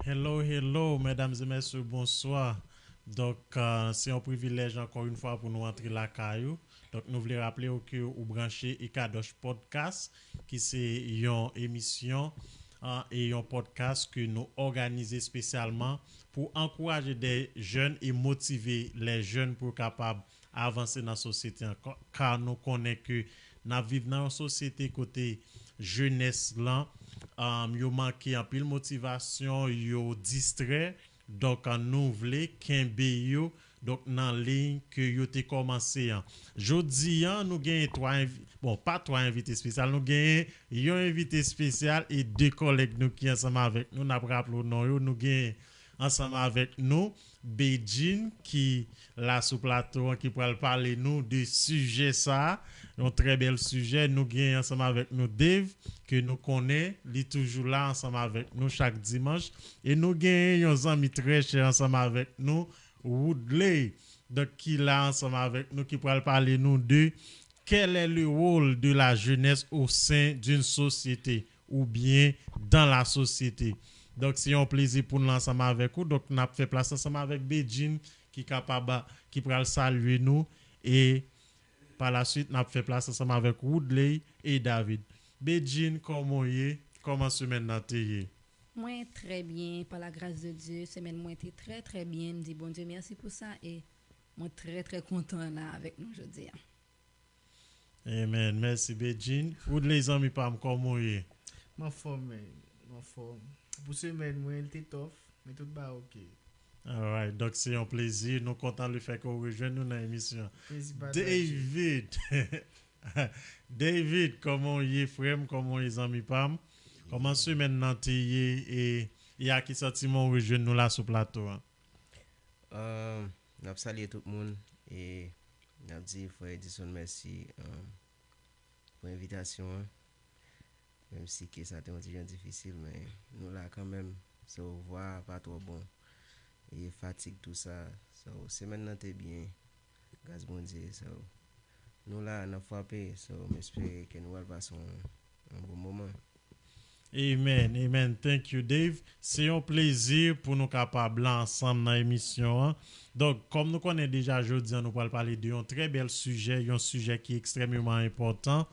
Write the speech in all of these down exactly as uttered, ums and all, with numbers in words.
Hello, hello, medam e mesye, bonswa. Donk, euh, se yon privilèj ankò yon fwa pou nou antre lakay ou. Donk, nou vle raple w ke ou branche Ekadosh Podcast, ki se yon emisyon, euh, e yon podcast ke nou òganize espesyalman pou ankouraje de jèn e motive lè jèn pou yo kapab avanse nan sosyete an. Ka, ka nou konnen ke n ap viv nan yon sosyete kote jenès lan, um, yo manke anpil motivasyon, yo distrè. Donk, nou vle kenbe yo, donk, nan liy ke yo te kòmanse an. Jodi an, nou genyen twa envi-, bon, pa twa envite espesyal, nou genyen yon envite espesyal e de kòlèg nou ki ansanm avèk nou. N ap raple w non yo, nou genyen ansanm avèk nou Bedjine ki la sou plato an, ki pral pale nou de sijè sa a, yon trè bèl sijè. Nou genyen ansanm avèk nou Dave, ke nou konnen, li toujou la ansanm avèk nou chak dimanch. E nou genyen yon zanmi trè chè ansanm avèk nou, Woodley. Donk, ki la ansanm avèk nou, ki pral pale nou de quel est le rôle de la jeunesse au sein d'une société oubyen dans la société. Donk, se yon plezi pou nou ansanm avèk ou. Donk, n ap fè plas ansanm avèk Bedjine, ki kapab, ki pral salye nou. E pa la swit, n ap fè plas ansanm avèk Woodley e David. Bedjine, kòman w ye? Kòman semèn nan te ye? Mwen trè byen, pa la gras de Dye. Semèn mwen te trè, trè byen. M di Bondye mèsi pou sa e mwen trè, trè kontan la avèk nou jodi a. Amen. Mèsi, Bedjine. Woodley, zanmi pa m, kòman w ye? M anfòm, men. M anfòm. Pou semèn mwen, li te tough, men tout bagay oke. Alright. Donk, se yon plezi. Nou kontan le fè ke w rejwenn nou nan emisyon. Plezi pataje. David! David, kòman w ye, frè m? Kòman w ye, zanmi pa m? Kòman semèn nan te ye? E, e a ki santiman w rejwenn nou la sou plato a? Um, n ap salye tout moun e n ap di frè Edison mèsi, um, pou envitasyon an. Menm si ke sa te yon ti jan difisil, men nou la kanmenm. So, vwa a pa twò bon. E fatig tou sa. So, semèn nan te byen. Gras Bondye. So, nou la, n ap frape. So, m espere ke nou pral pase yon, yon bon moman. Amen, amen. Thank you, Dave. Se yon plezi pou nou kapab la ansanm nan emisyon an. Donk, kòm nou konnen deja, jodi an nou pral pale de yon trè bèl sijè, yon sijè ki ekstrèmeman enpòtan,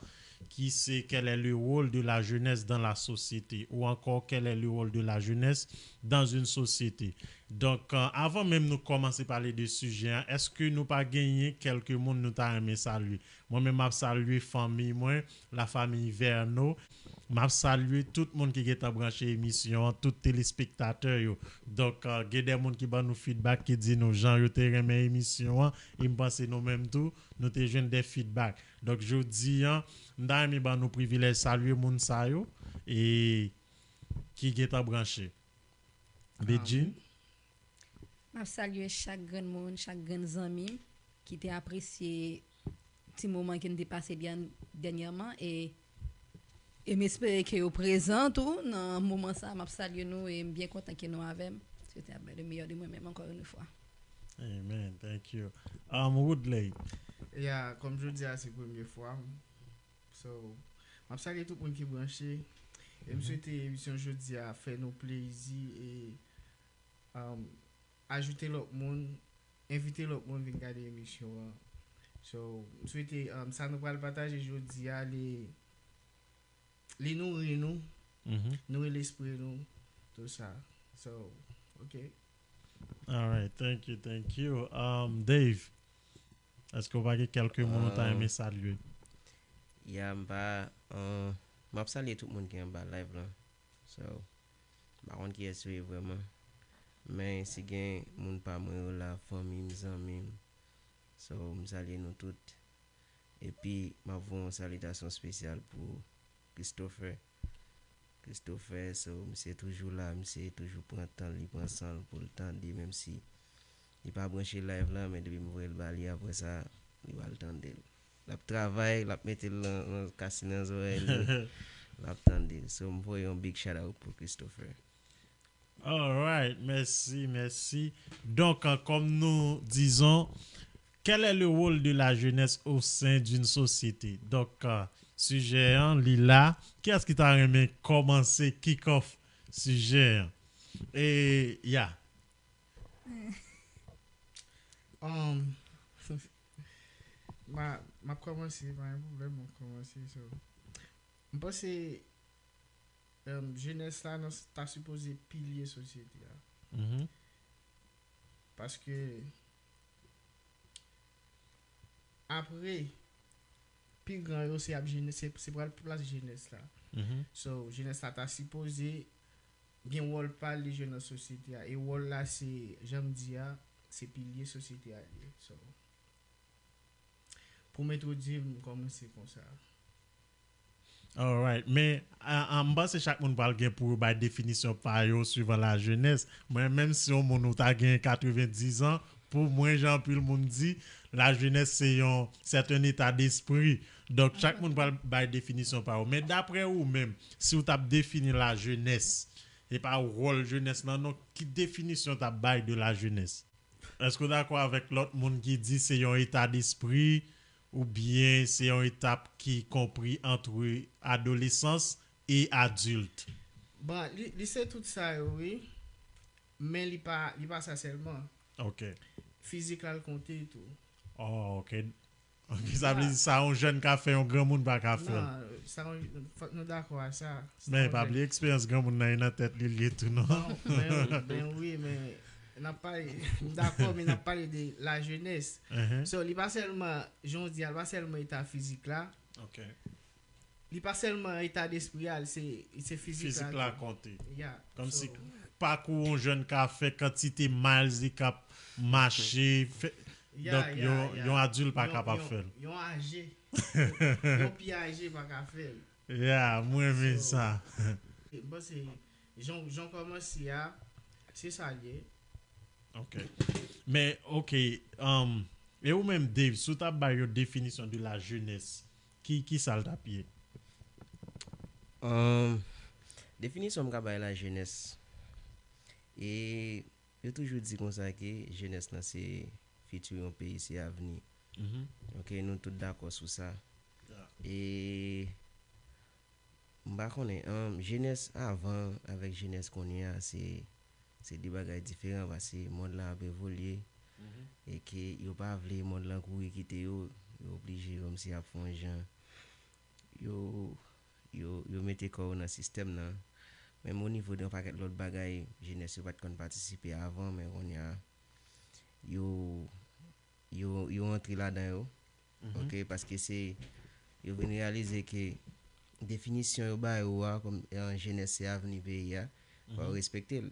ki se quel est le rôle de la jeunesse dans la société, ou ankò quel est le rôle de la jeunesse dans une société. Donk, euh, avan menm nou kòmanse pale de sijè an, èske nou pa genyen kèlke moun nou ta renmen salye? Mwen menm, m ap salye fanmi mwen, la famille Verno. M ap salye tout moun ki gentan branche emisyon an, tout telespektatè yo. Donk, euh, gen de moun ki ban nou feedback, ki di nou jan yo te renmen emisyon an, e m panse nou menm tou, nou te jwenn de feedback. Donk, jodi an, m ta renmen ban nou privilèj salye moun sa yo, e ki gentan branche. Bedjine? M ap salye chak grenn moun, chak grenn zanmi m ki te apresye ti moman ke n te pase dèn-, dènyèman e, e m espere ke yo prezan tou nan moman sa. M ap salye nou e m byen kontan ke nou avè m. Swete le meyè de mwen menm ankò yon fwa. Amen. Thank you. Um, Woodley. Ya, kòm jodi a se premye fwa m. So, m ap salye tout moun ki branche. E m swete emisyon jodi a fè nou plezi e um, ajoute lòt moun, envite lòt moun vin gade emisyon an. So, m swete um, sa nou pral pataje jodi a, li, li nouri nou, Mhm. nouri lespri nou, tou sa. So, ok. Alright, thank you, thank you. Um, Dave, èske w pa gen kèlke moun ou ta Ah. renmen salye? Ya, m pa, uh, m ap salye tout moun ki anba live lan. So, m pa konn kiyès yo ye vrèman. Men si gen moun pa mwen yo la, fanmi m, zanmi m. So, m salye nou tout. Epi, m ap voye yon salitasyon espesyal pou Christopher. Christopher, so, misye toujou la, misye toujou pran tan l, li pran san l pou l tande, menm si li pa branche live la, men depi m voye l ba li, apre sa, li pral tande l. L ap travay, l ap mete l nan, nan kas li nan zòrèy li, l ap tande l. So, m voye yon big shout out pou Christopher. Alright, mèsi, mèsi. Donk, euh, kòm nou dizon, quel est le rôle de la jeunesse au sein d'une société? Donk, euh, sijè an, li la. Kiyès ki ta renmen kòmanse kick off sijè an? E, ya. Um, ma, m ap kòmanse, pa gen pwoblèm, m ap kòmanse. So, m panse um, jenès la nan, ta sipoze pilye sosyete a. Mhm. Paske apre, pi gran yo se ap jenès, se, se pral plas jenès la. Mhm. So, jenès la ta sipoze gen wòl pa l li jwe nan sosyete a. E wòl la se, jan m di a, se pilye sosyete a li ye. So, pou m entwodui m, m kòmanse konsa. Alright. Men, a, a, m panse chak moun pral gen pou yo bay definisyon pa yo swivan lajenès. Mwen, menm si yon moun ou ta gen katrevendiz an, pou mwen, jan anpil moun di, lajenès se yon sèten eta despri. Donk, chak moun pral bay definisyon pa yo. Men, daprè ou menm, si w t ap defini lajenès, e pa wòl jenès lan, non, ki definisyon w t ap bay de lajenès? Èske w dakò avèk lòt moun ki di se yon eta despri oubyen se yon etap ki konpri ant adolesans e adilt? Bon, li, li se tout sa yo, wi. Men li pa, li pa sa sèlman. Ok. Fizik la, l konte tou. Oh, ok. Ok, sa vle di sa yon jèn ka fè, yon granmoun pa ka fè l. Non, sa, fòk nou dakò a sa. Men pa bliye eksperyans granmoun nan e nan tèt li l ye tou, non? Bon, ben, ben wi, men n ap pale, m dakò, men n ap pale de lajenès. Mhm. So, li pa sèlman, jan w di a, li pa sèlman eta fizik la, Ok. li pa sèlman eta despri a, se, se fizik la. Fizik la konte. Ya. Kòmsi So, pakou yon jèn ka fè, kantite miles li k ap mache, fè, ya, donk ya, yon, ya. yon adilt pa Yon- kapab yon- fè l. Yon aje. Yon pi aje pa ka fè l. Ya, mwen renmen So, sa. Bon, se jan, jan w kòmanse a, se sa l ye. Ok. Men, ok. Um, e ou menm, Dave, si w t ap bay yon definisyon de lajenès, ki, ki sa l t ap ye? Um, definisyon m ka bay lajenès. E yo toujou di konsa ke jenès lan se fiti yon peyi, se avni. Mhm. Ok, nou tout dakò sou sa. Ya. E m pa konnen, um, jenès avan avèk jenès kounye a, se, se de bagay diferan, paske mond lan ap evolye, Mhm. e ke yo pa vle mond lan kouri kite yo, yo oblije kòmsi ap fè yon jan, yo, yo, yo mete kò yo nan sistèm nan. Menm o nivo de yon pakèt lòt bagay, jenès yo pa t konn patisipe avan, men kounye a, yo, yo, yo antre ladan yo. Mhm. Ok, paske se, yo vin reyalize ke definisyon yo ba yo a, kòm, eh, jenès se avni peyi a, fò yo Mhm. respekte l.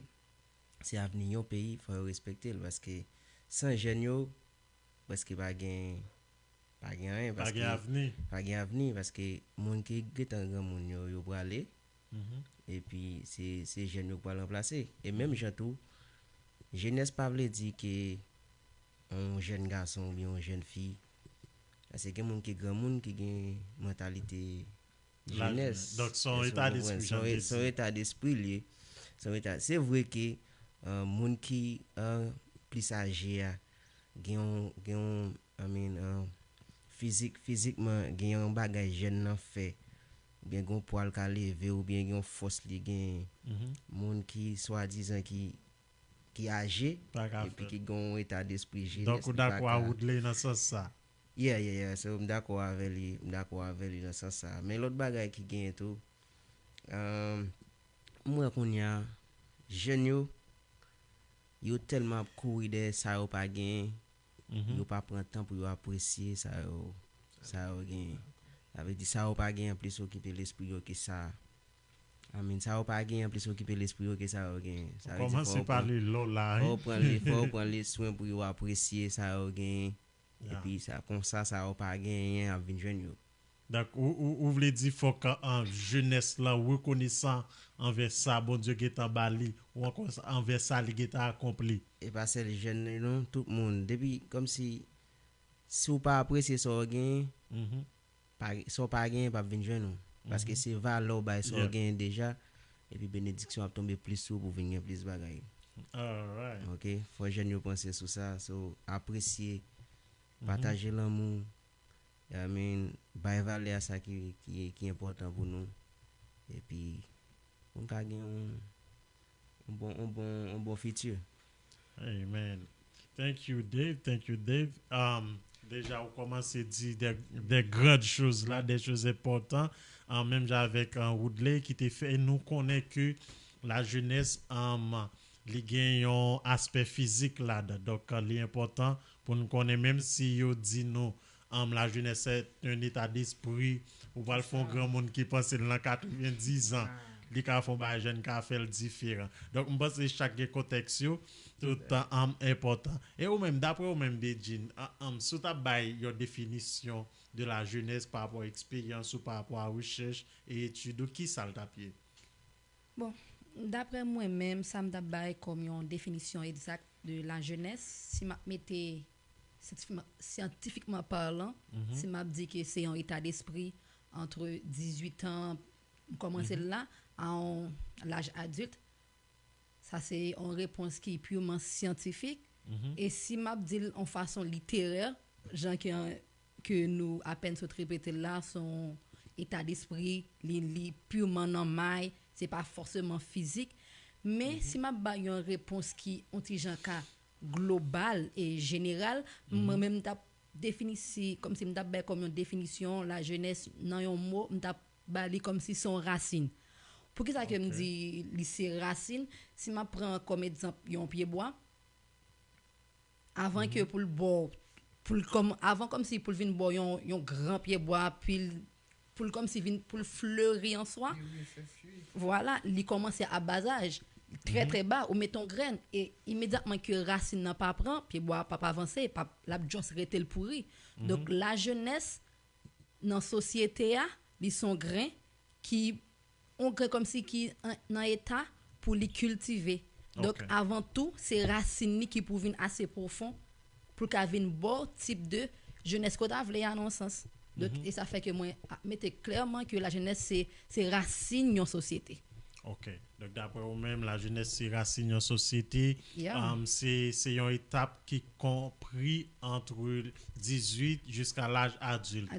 Se avni yon peyi, fò yo respekte l, paske san jèn yo, prèske pa gen, pa gen anyen, Pa paske gen avni. pa gen avni, paske moun ki gentan granmoun yo, yo prale, Mhm. epi se, se jèn yo k pral ranplase. E menm jan tou, jenès pa vle di ke yon jèn gason oubyen yon jèn fi. Paske gen moun ki granmoun ki gen mantalite La jenès. jenès. Donk, se yon Èske eta w konprann? despri, Se yon jan e- te se yon di. Eta despri l ye. Se yon eta. Se vre ke, uh, moun ki, uh, plis aje a, gen yon, gen yon, I mean, uh, fizik, fizikman, gen yon bagay jèn nan fè. Oubyen gen yon pwa l ka leve, oubyen gen yon fòs li gen. Mhm. Moun ki swadizan ki, ki aje, Pa ka epi fè. Ki gen yon eta despri jenès. Donk, ou Li pa dakò a ka- Woodley nan sans sa. Yeah, yeah, yeah. So, m dakò avè li, m dakò avè li nan sans sa. Men lòt bagay ki genyen tou, um, m wè kounye a, jèn yo, yo tèlman ap kouri dèyè sa yo pa genyen, Mhm. yo pa pran tan pou yo apresye sa yo, sa yo genyen. Sa vle di, sa yo pa genyen plis okipe lespri yo ke sa. I mean, sa yo pa genyen plis okipe lespri yo ke sa yo genyen. Sa vle di, Kòmanse fò yo pran- pale lò la, fò yo wi. pran le, fò yo pran le swen pou yo apresye sa yo genyen. Ya. Epi sa, konsa, sa yo pa genyen ap vin jwenn yo. Donk, ou, ou, ou vle di fòk an jenès lan rekonesan anvè sa Bondye gentan ba li, ou ankò anvè sa li gentan akonpli. E pa sèl jèn, non, tout moun. Depi, kòmsi, si w pa apresye sa w genyen, Mhm. pa, sa w pa genyen p ap vin jwenn ou. Paske Mhm. Se valè w bay sa Yeah. w genyen deja, epi benediksyon ap tonbe plis sou ou pou vin gen plis bagay. Alright. Ok, fò jèn yo panse sou sa, so apresye, Mhm. Pataje lanmou, I mean, bay valè a sa ki, ki, ki enpòtan pou nou. Epi, pou n ka gen yon, yon bon, yon bon, yon bon fiti. Amen. Thank you, Dave. Thank you, Dave. Um, deja, ou kòmanse di de, de grandes choses la, de choses importantes. Um, menm jan avèk, um, Woodley ki te fè nou konnen ke lajenès, um, li gen yon aspè fizik ladan. Donk, li enpòtan pou nou konnen, menm si yo di nou, um, la jeunesse est un état d'esprit, ou pral fè yon granmoun ki panse l nan katrevendizan, li ka fè yon bagay jèn ka fè l diferan. Donk, m panse chak gen kontèks yo, tout, um, enpòtan. E ou menm, daprè ou menm, Bedjine, um, um, si w t ap bay yon definisyon de la jeunesse pa rapò a eksperyans ou, pa rapò a rechèch e etid ou, ki sa l t ap ye? Bon, daprè mwen menm, sa m t ap bay kòm yon definisyon egzak de la jeunesse, si m ap mete syantifikman, syantifikman palan, si m ap di ke se yon eta despri antre dizuit an, m kòmanse l la, a yon laj adilt, sa se yon repons ki piman syantifik. E si m ap di l yon fason literè, jan ke, ke nou apèn sot repete l la, se yon eta despri, li, li piman nan may, se pa fòseman fizik. Men si m ap bay yon repons ki yon ti jan ka global e jeneral, mwen menm m t ap definisi, kòmsi m t ap bay kòm yon definisyon lajenès nan yon mo, m t ap ba li kòmsi se yon rasin. Poukisa ke m di li se rasin? Si m ap pran kòm egzanp yon pyebwa, avan ke pou l ba w, pou l kòm, avan kòmsi pou l vin ba w yon, yon gran pyebwa, pi l, pou l kòmsi vin, pou l fleri an swa, vwala, li kòmanse a ba laj, trè, trè ba, ou met yon grenn, e imedyatman ke rasin nan pa pran, pyebwa a p ap avanse, p ap, l ap just rete l pouri. Donk, lajenès, nan sosyete a, li se yon grenn ki, yon grenn kòmsi ki an, nan eta pou li kiltive. Donk, avan tou, se rasin li ki pou vin ase pwofon pou l ka vin ba w tip de jenès ke w ta vle a nan yon sans. Donk, e sa fè ke mwen ap mete klèman ke lajenès se, se rasin yon sosyete. Ok. Donk, daprè ou menm, lajenès se rasin yon sosyete. Um, se, se yon etap ki konpri antre dizuit jiska laj adilt.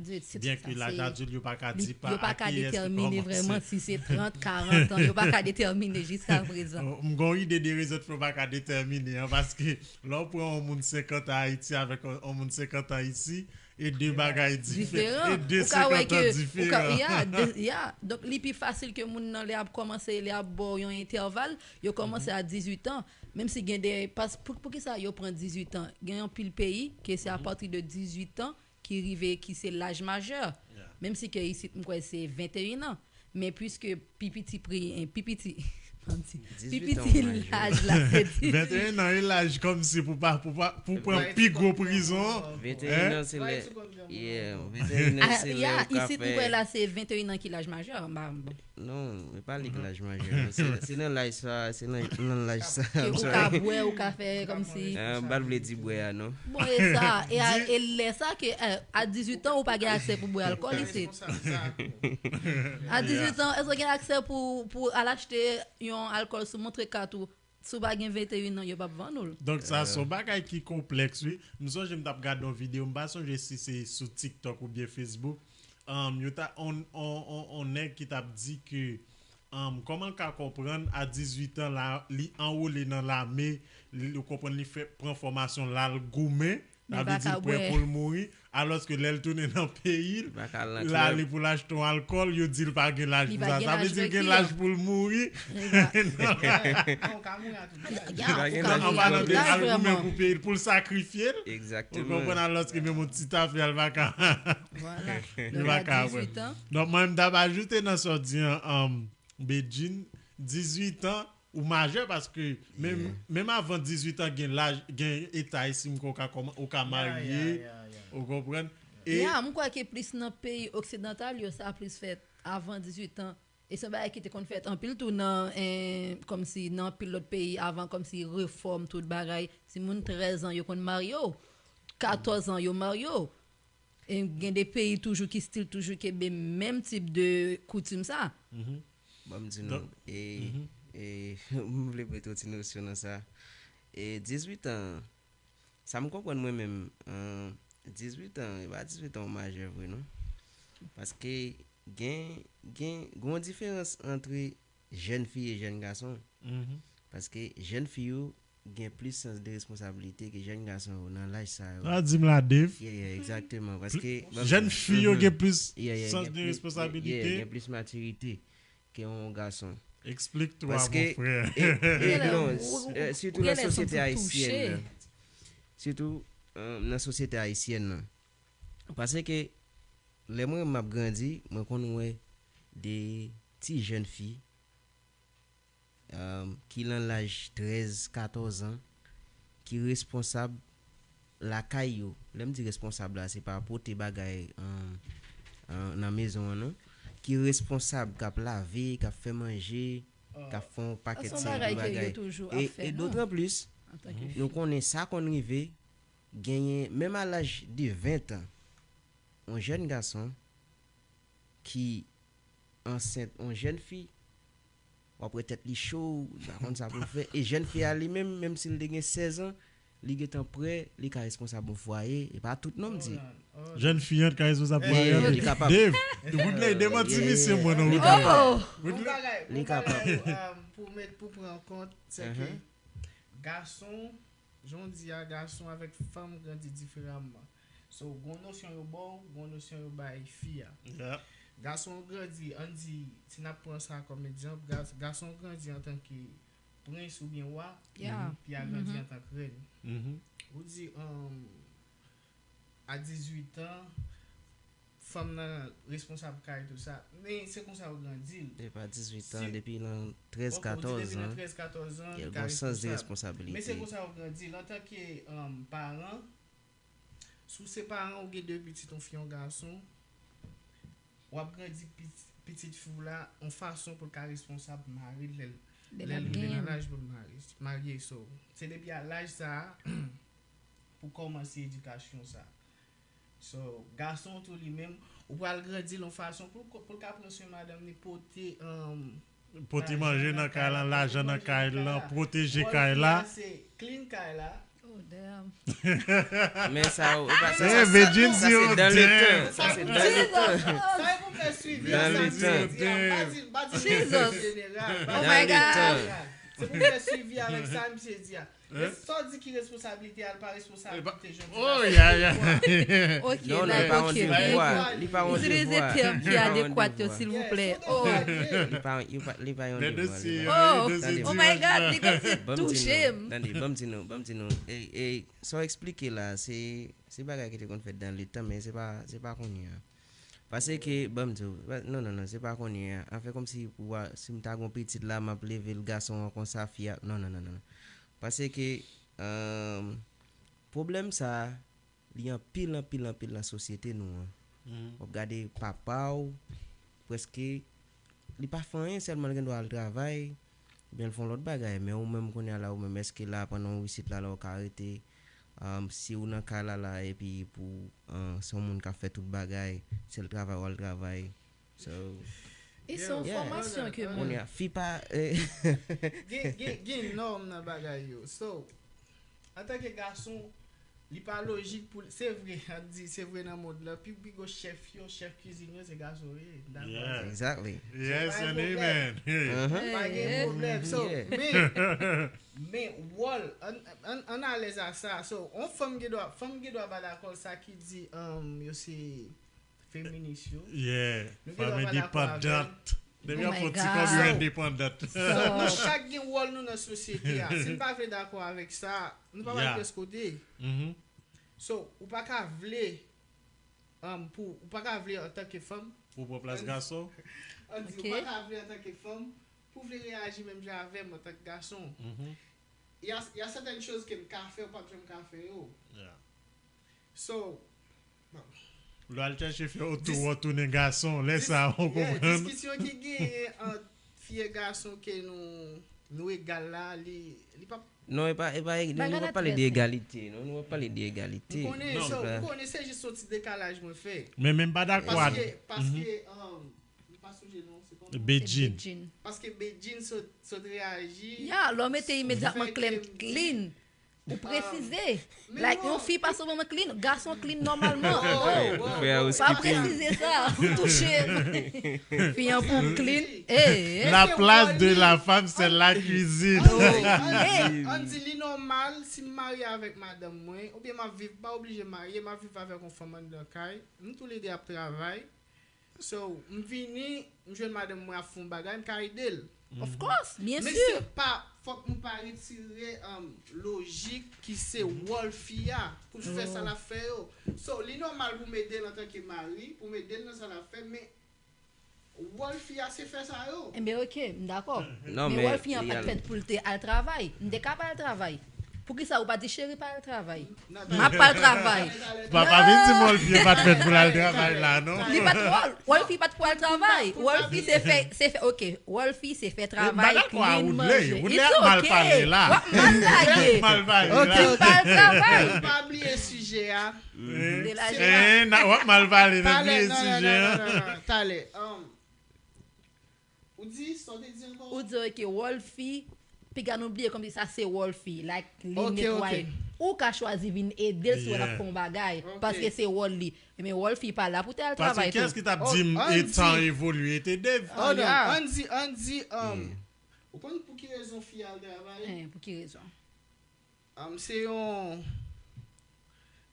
Byen ke laj adilt, yo pa ka di pa a kiyès li kòmanse. Yo pa ka detèmine vrèman si se trant, karant an. Yo pa ka detèmine jiska prezan. M gen yon ide de rezon ki fè yo pa ka detèmine an, paske lè w pran yon moun senkant an Ayiti avèk yon, yon moun senkant an isi, e de bagay diferan. E de senkant an diferan. Ya, de, ya. Donk, li pi fasil ke moun nan lè ap kòmanse, lè ap ba w yon entèval, yo kòmanse a dizuit an. Menm si gen de, pas, pou, poukisa yo pran dizuit an? Gen anpil peyi ke se apati de dizuit an ki rive, ki se laj majè. Menm si ke isit, m kwè se venteyen an. Men piske pi piti pri, pi piti, pi piti laj la, se dizuit. Venteyen an, e laj kòmsi pou pa, pou pa, pou pran pi gwo prizon an. Venteyen an, se lè, yeah, venteyen an, se lè ou ka fè. Isit, m kwè la, se venteyen an ki laj majè, m pa, bon. Non, e pa li ki laj majè, non. Se, se nan laj sa, se nan, nan laj sa. Ke ou ka bwè, ou ka fè kòmsi. Ah, m pa t vle di bwè a, non. Bon, e sa, e a, e lè sa ke, eh, a dizuit an, ou pa gen aksè pou bwè alkòl isit. A dizuit an, èske w gen aksè pou, pou al achte yon alkòl sou montre kat ou? Si w pa gen venteyen an, yo p ap vann ou l. Donk, sa se yon bagay ki konplèks, wi. M sonje m t ap gade yon videyo, m pa sonje si se sou TikTok oubyen Facebook. Um, yo ta, on, on, on, on nèg ki t ap di ke, um, kòman l ka konprann a dizuit an, la, li anwole nan lame, li, ou konprann, li fè, pran fòmasyon, l al goumen, sa vle di l prè pou l mouri, alòske lè l tounen nan peyi l, l ale pou l achte yon alkòl, yo di l pa gen laj pou sa. Sa vle di l gen laj pou l mouri. An palan de al goumen pou peyi l, pou l sakrifye l. Ou konprann, alòske menm yon ti tafya, l pa ka. Li pa ka wè. Donk, mwen, m t ap ajoute nan sa w di an, um, Bedjine, dizuit an, ou majè paske menm, menm avan dizuit an, gen laj, gen eta isit, m kwè ou ka kòman-, ou ka marye, ou konprann? E ya, m kwè ke plis nan peyi oksidantal yo, sa plis fèt avan dizuit an. E se yon bagay ki te konn fèt anpil tou nan, eh, kòmsi nan anpil lòt peyi avan, kòmsi refòm, tout bagay. Timoun trèz an, yo konn marye w. Katòz an, yo marye w. E gen de peyi toujou ki still toujou kenbe menm tip de koutim sa. Ban m di nou, e, e, m vle mete yon ti nosyon nan sa. E dizuit an, sa m konprann mwen menm, an, dizuit an, e pa dizuit an ou majè vre non. Paske gen, gen, gen yon diferans antre jèn fi e jèn gason. Mhm. Paske jèn fi yo gen plis sans de responsabilite ke jèn gason yo nan laj sa yo. Sa di m la, Dave. Yeah, yeah, egzakteman. Paske, jèn fi yo gen plis sans de responsabilite. Yeah, gen plis matirite ke yon gason. Explique-toi, mon frère. E, e, non, sitou nan sosyete ayisyèn nan. Sitou nan sosyete ayisyèn nan. Paske lè mwen m ap grandi, mwen konn wè de ti jèn fi ki nan laj trèz, katòz an, ki responsab lakay yo. Lè m di responsab la, se pa pote bagay nan mezon an, non. Ki responsab, k ap lave, k ap fè manje, k ap fè yon pakèt seri de bagay. E, e dotranplis, nou konnen sa konn rive, genyen, menm a laj de ven an, yon jèn gason ki ansent yon jèn fi, w ap wè tèt li cho, li pa konn sa pou l fè. E jèn fi a li menm, menm si l te gen sèz an, li gentan prè, li ka responsab yon fwaye. E pa tout non m di. Jèn fi an ka responsab fwaye an. Li kapab. Dave, Woodley, demanti misye mwen non. Li kapab. Li kapab. Pou met, pou pran kont, se ke gason, jan w di a, gason avèk fanm grandi diferaman. So, gon nosyon yo ba w, gon nosyon yo bay fi a. Gason grandi, ann di, si n ap pran sa kòm egzanp, gason grandi antanke prens oubyen wa, fi a grandi antanke rèn. Ou di, a dizuit an, fanm nan responsab kay tou sa. Men se konsa yo grandi l. Depi a dizuit an, depi nan trèz, katòz an, li gen yon sans de responsabilite. Men se konsa yo grandi l antanke paran. Si w se paran, ou gen de pitit, yon fi, yon gason, w ap grandi pitit fi w la yon fason pou l ka responsab mari l lè l rive nan laj pou l marye. So, se depi a laj sa a pou kòmanse edikasyon sa. So, gason tou li menm, ou pral grandi l yon fason pou, pou l ka pran swen madanm li, pote, um, pote manje nan kay lan, lajan nan kay lan, pwoteje kay la. Se clean kay la. Oh, damn. Men sa, ou pa sa, sa, sa, sa se dan letan. Sa se dan letan. Sa e pou fè swivi a sa misye di a. M pa di, m pa di jeneral. Oh my God. Se pou fè swivi avèk sa misye di a. Sa w di ki responsablite a, l pa responsablite jodi a. Oh, ya, ya. Ok, non, non, li pa yon devwa. Li pa yon devwa. Itilize tèm ki adekwat yo, silvouplè. Oh. Li pa, li pa, li pa yon devwa. Oh, oh my God, li kòmsi touche m. Tande, ban m di nou, ban m di nou. Ey, ey, sa w eksplike la, se, se bagay ki te konn fèt dan letan, men se pa, se pa kounye a. Paske, ban m di w, non, non, non, se pa kounye a. Anfen, kòmsi pou, si m ta gon pitit la, m ap leve l gason an konsa, fi a, non, non, non, non. Paske, pwoblèm sa a, li anpil, anpil, anpil nan sosyete nou an. W ap gade papa w, prèske, li pa fè anyen, sèlman l gen dwa al travay, oubyen l fè yon lòt bagay. Men ou menm kounye a la, ou menm, èske la, pandan w isit la, la, w ka rete, si w nan kay la, la, epi pou, se yon moun k ap fè tout bagay, se l travay, w al travay. So, e se yon fòmasyon ke mwen. Kounye a, fi pa, gen, gen, gen nòm nan bagay yo. So, antanke gason, li pa lojik pou, se vre, an di, se vre nan mond lan, pi, pi gwo chèf yo, chèf kizin yo, se gason yo ye. Dakò. Exactly. Yes and amen. Pa gen pwoblèm. So, men, men, wòl, an, an, an alèz a sa. So, on fanm gen dwa, fanm gen dwa pa dakò sa ki di, um, yo se feminis yo. Yeah, fanm endepandant. Depi y ap fè ti kòb, yo endepandant. Fòk nou chak gen wòl nou nan sosyete a. Si n pa vle dakò avèk sa, nou pa pral pyès kote. So, ou pa ka vle, um, pou, ou pa ka vle antanke fanm. Pou pran plas gason. An di, ou pa ka vle antanke fanm, pou vle reyaji menm jan avè m antanke gason. Y a, y a certaines choses ke m ka fè, ou p ap janm ka fè yo. So, bon. Lè w al chèche fè otou, w tounen gason, lè sa a, ou konprann. Diskisyon ki genyen ant fi e gason ke nou, nou egal la, li, li p ap. Non, e pa, e pa, nou p ap pale de egalite, non, nou p ap pale de egalite. M konnen, so, m konnen se jis yon ti dekalaj mwen fè. Men, men m pa dakò ak. Paske, paske, um, m pa sonje non, se kòman? Bedjine. Paske Bedjine sot, sot reyaji. Ya, lè w mete imedyatman klèm clean. Ou presize. Like, yon fi pa sou mwen clean, gason clean nòmalman. Frè, ou pa presize sa. Ou touche fi an pou clean. Eh, eh. La place de la femme, c'est la cuisine. Ann di, ann di, ann di li nòmal si m marye avèk madanm mwen, oubyen m ap viv, pa oblije marye, m ap viv avèk yon fanm anndan kay, nou toulede ap travay. So, m vini, m jwenn madanm mwen ap fè yon bagay, m ka ede l. Of course, byen Men si. Se pa, fòk nou pa retire um, lojik ki se wòl fi a pou l fè sa l ap fè yo. So, li nòmal pou m ede l antanke mari, pou m ede l nan sa l ap fè, men wòl fi a se fè sa yo. Enben, oke, m dakò. Non, Men men wòl fi an li pa t al- fèt pou l te al travay. M te ka pa al travay. Poukisa ou pa di cheri pa al travay? Nan M ap pa al travay. Papa vin di mwen l vye pa t fèt pou l al travay la, non? Li pa t wòl. Wòl fi pa t pou al travay. Wòl fi se fè, se fè, oke. Wòl fi se fè travay, Bagay kwa clean, Woodley. manje. Woodley It's ap mal okay. pale la. W ap mal lage. Mal pale Oke, la. Ou pa al travay. Pa bliye sijè a. De la Eh, na- w ap mal pale nan Talè, bliye non, non, sijè non, an. non, non, non. Talè. Um, ou di, sa w te di ankò? Ou di oke, wòl fi, piga nou bliye kòmsi sa se wòl fi. Like, li Ok, netwaye. ok. Ou ka chwazi vin ede l si w wè l ap Yeah. fè yon bagay. Ok. Paske se wòl li. Men wòl fi pa la pou te al Paske travay kiyès tou. ki t ap Oh, di m Andy. Etan evolye te Dave? Oh, non, yeah. Andy, Andy, um, ou konn pou ki rezon fi al travay? Eh, pou ki rezon? Um, se yon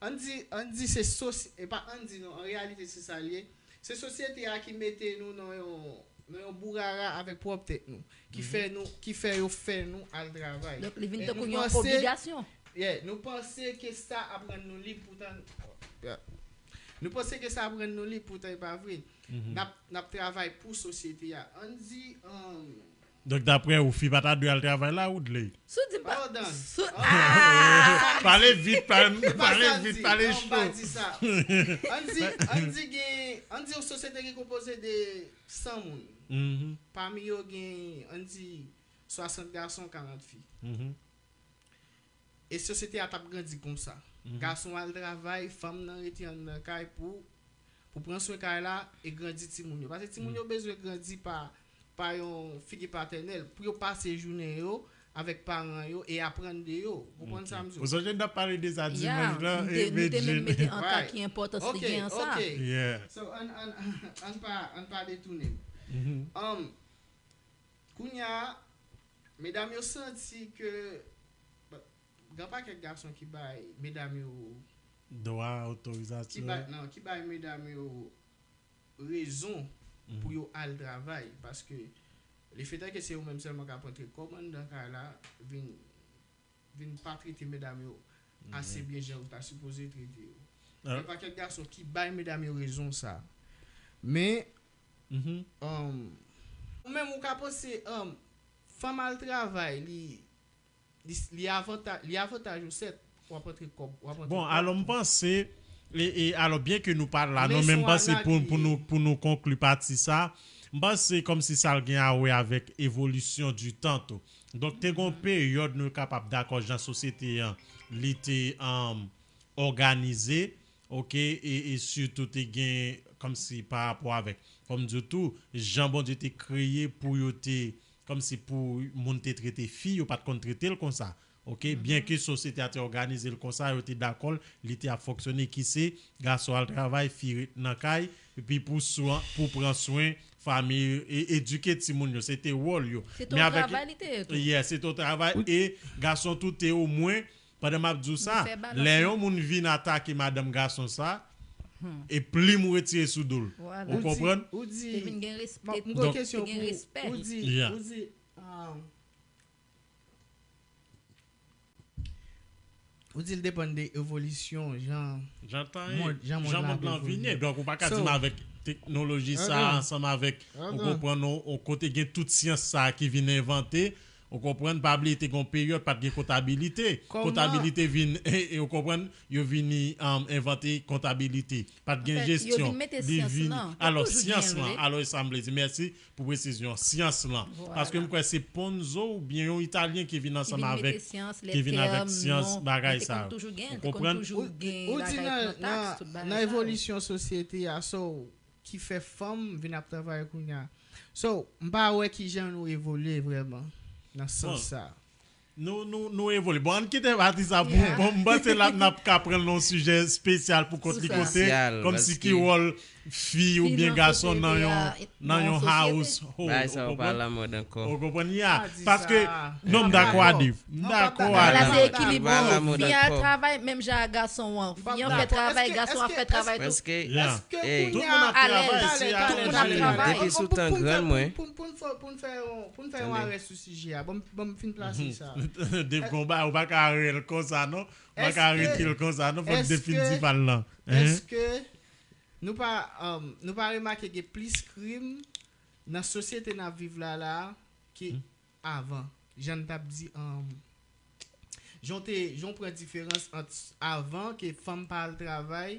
Andy, Andy se sosyete, e pa Andy non, an reyalite se sa l ye. Se sosyete a ki mete nou nan yon nan yon bourara avèk pwòp tèt nou, ki fè nou, ki fè yo fè nou al travay. Donk, li vin E tankou nou yon panse- obligasyon. Yeah, nou panse ke sa ap rann nou lib poutan. Yeah. Nou panse ke sa ap rann nou lib poutan e pa vre. N ap n ap travay pou sosyete a. Andy, um, Donk, daprè ou, fi pa ta dwe al travay la, Woodley? Si w di m pa. Hold on. Si w- Pale vit, pale, E pa pale sa m vit, di. pale Non, m pa cho. Di sa. Andy, Andy gen, Andy yon sosyete ki konpoze de san moun. Mhm. Pami yo gen, Andy, swasant gason, karant fi. Mhm. E sosyete a t ap grandi konsa. Gason al travay, fanm nan rete anndan kay pou pou pran swen kay la e grandi timoun yo. Paske timoun yo bezwen grandi pa pa yon figi patènèl pou yo pase jounen yo avèk paran yo e aprann de yo. Ou konprann sa m di? Ou sonje n t ap pale de sa Ya, dimanch lan, nou e te, nou te menm Medjin. mete an ka Right. ki enpòtans li Ok, gen an sa. ok. Yeah. So, ann ann ann pa ann pa detounen. Mhm. Um, Kounye a, medam yo santi ke but, gen pakèt gason ki bay medam yo Dwa, ki otorizasyon. bay non, ki bay medam yo rezon pou yo al travay paske lefetan ke se yo menm sèlman k ap rantre kòb anndan kay la vin vin pa trete medam yo ase byen jan yo ta sipoze trete yo. Gen pakèt gason ki bay medam yo rezon sa. Men Mhm. um, ou menm ou ka panse um, fanm al travay li li, li avantaj li avantaj ou sèt w ap antre kòb w ap antre Bon, kòb. Alò m panse e, e alò byen ke nou pa la Men non, men m son panse anak pou, li pou ye. Nou, pou nou konkli pati sa, m panse kòmsi sa l gen a wè avèk evolisyon di tan tou. Donk te gon peryòd nou kapab dakò jan sosyete an li te um, òganize, oke, e, e sitou te gen kòmsi pa rapò avèk, kòm di tou, jan Bondye te kreye pou yo te, kòmsi pou moun te trete fi, yo pa t konn trete l konsa. Oke, byen ke sosyete a te òganize l konsa, yo te dakò l, li te ap fonksyone, ki se gason al travay, fi ret nan kay, epi pou swen, pou pran swen fanmi, e edike timoun yo, se te wòl yo. Se te yon travay li te ye tou. Yeah, se te yon travay, e gason tou te omwen, pandan m ap di w sa, lè yon moun vin atake madanm gason sa, e plim ou retire sou do l. Ou konprann? Ou di, Te vin gen respè. M gon kesyon Te gen respè. Pou ou di, Yeah. Ou di, um, ou di l depann de evolisyon jan Jan tan mond- jan mond la ap vini. evolye. Donk ou pa ka So, di m avèk teknoloji sa Adan. Ansanm avèk ou Adan. Konprann yon, yon kote gen tout syans sa ki vin envante. Ou konprann, pa bliye te gen yon peryòd pa t gen kontablite. Kòman? Kontablite vin e, e ou konprann, yo vini um, envante kontabilite. Pa t gen Anfèt, yo jesyon. Vin mete Li syans vin lan. Alò Toujou syans gen, lan, vle. Alò e sa m vle di. Mèsi pou presizyon. Syans lan. Paske m kwè se Ponzo oubyen yon Italyen ki vin ansanm avèk ki vin avèk syans bagay sa. Ou konprann? Ou di nan evolisyon sosyete a, so ki fè fanm vin ap travay kounye a. So, m pa wè kijan nou evolye vrèman nan sans sa. Nou, nou, nou evolye. Bon, ann kite pati sa pou, bon, m panse la n ap ka pran yon sijè espesyal pou kont li kote, kòmsi ki wòl fi oubyen gason nan yon, nan yon household. Bagay sa yo pa alamòd ankò. Ou konprann ya? Paske, non, m dakò a Dave. M dakò a Dave. La se ekilib. Fi al travay menm jan ak gason an. Fi an fè travay, gason an fè travay tou. Paske, tout moun ap travay, si alèz, depi sou tan grann mwen. Pou n fè yon, pou n fè yon arè sou sijè a, ban m fin plase sa. Dave gon bagay, ou pa ka rele l konsa non. Ou pa ka rete l konsa non, fòk Dave fin di pa l lan. Èske nou pa, um, nou pa remake gen plis krim nan sosyete n ap viv la la a ke avan? Jan n t ap di, um, jan w te, jan w pran diferans ant avan ke fanm pa al travay,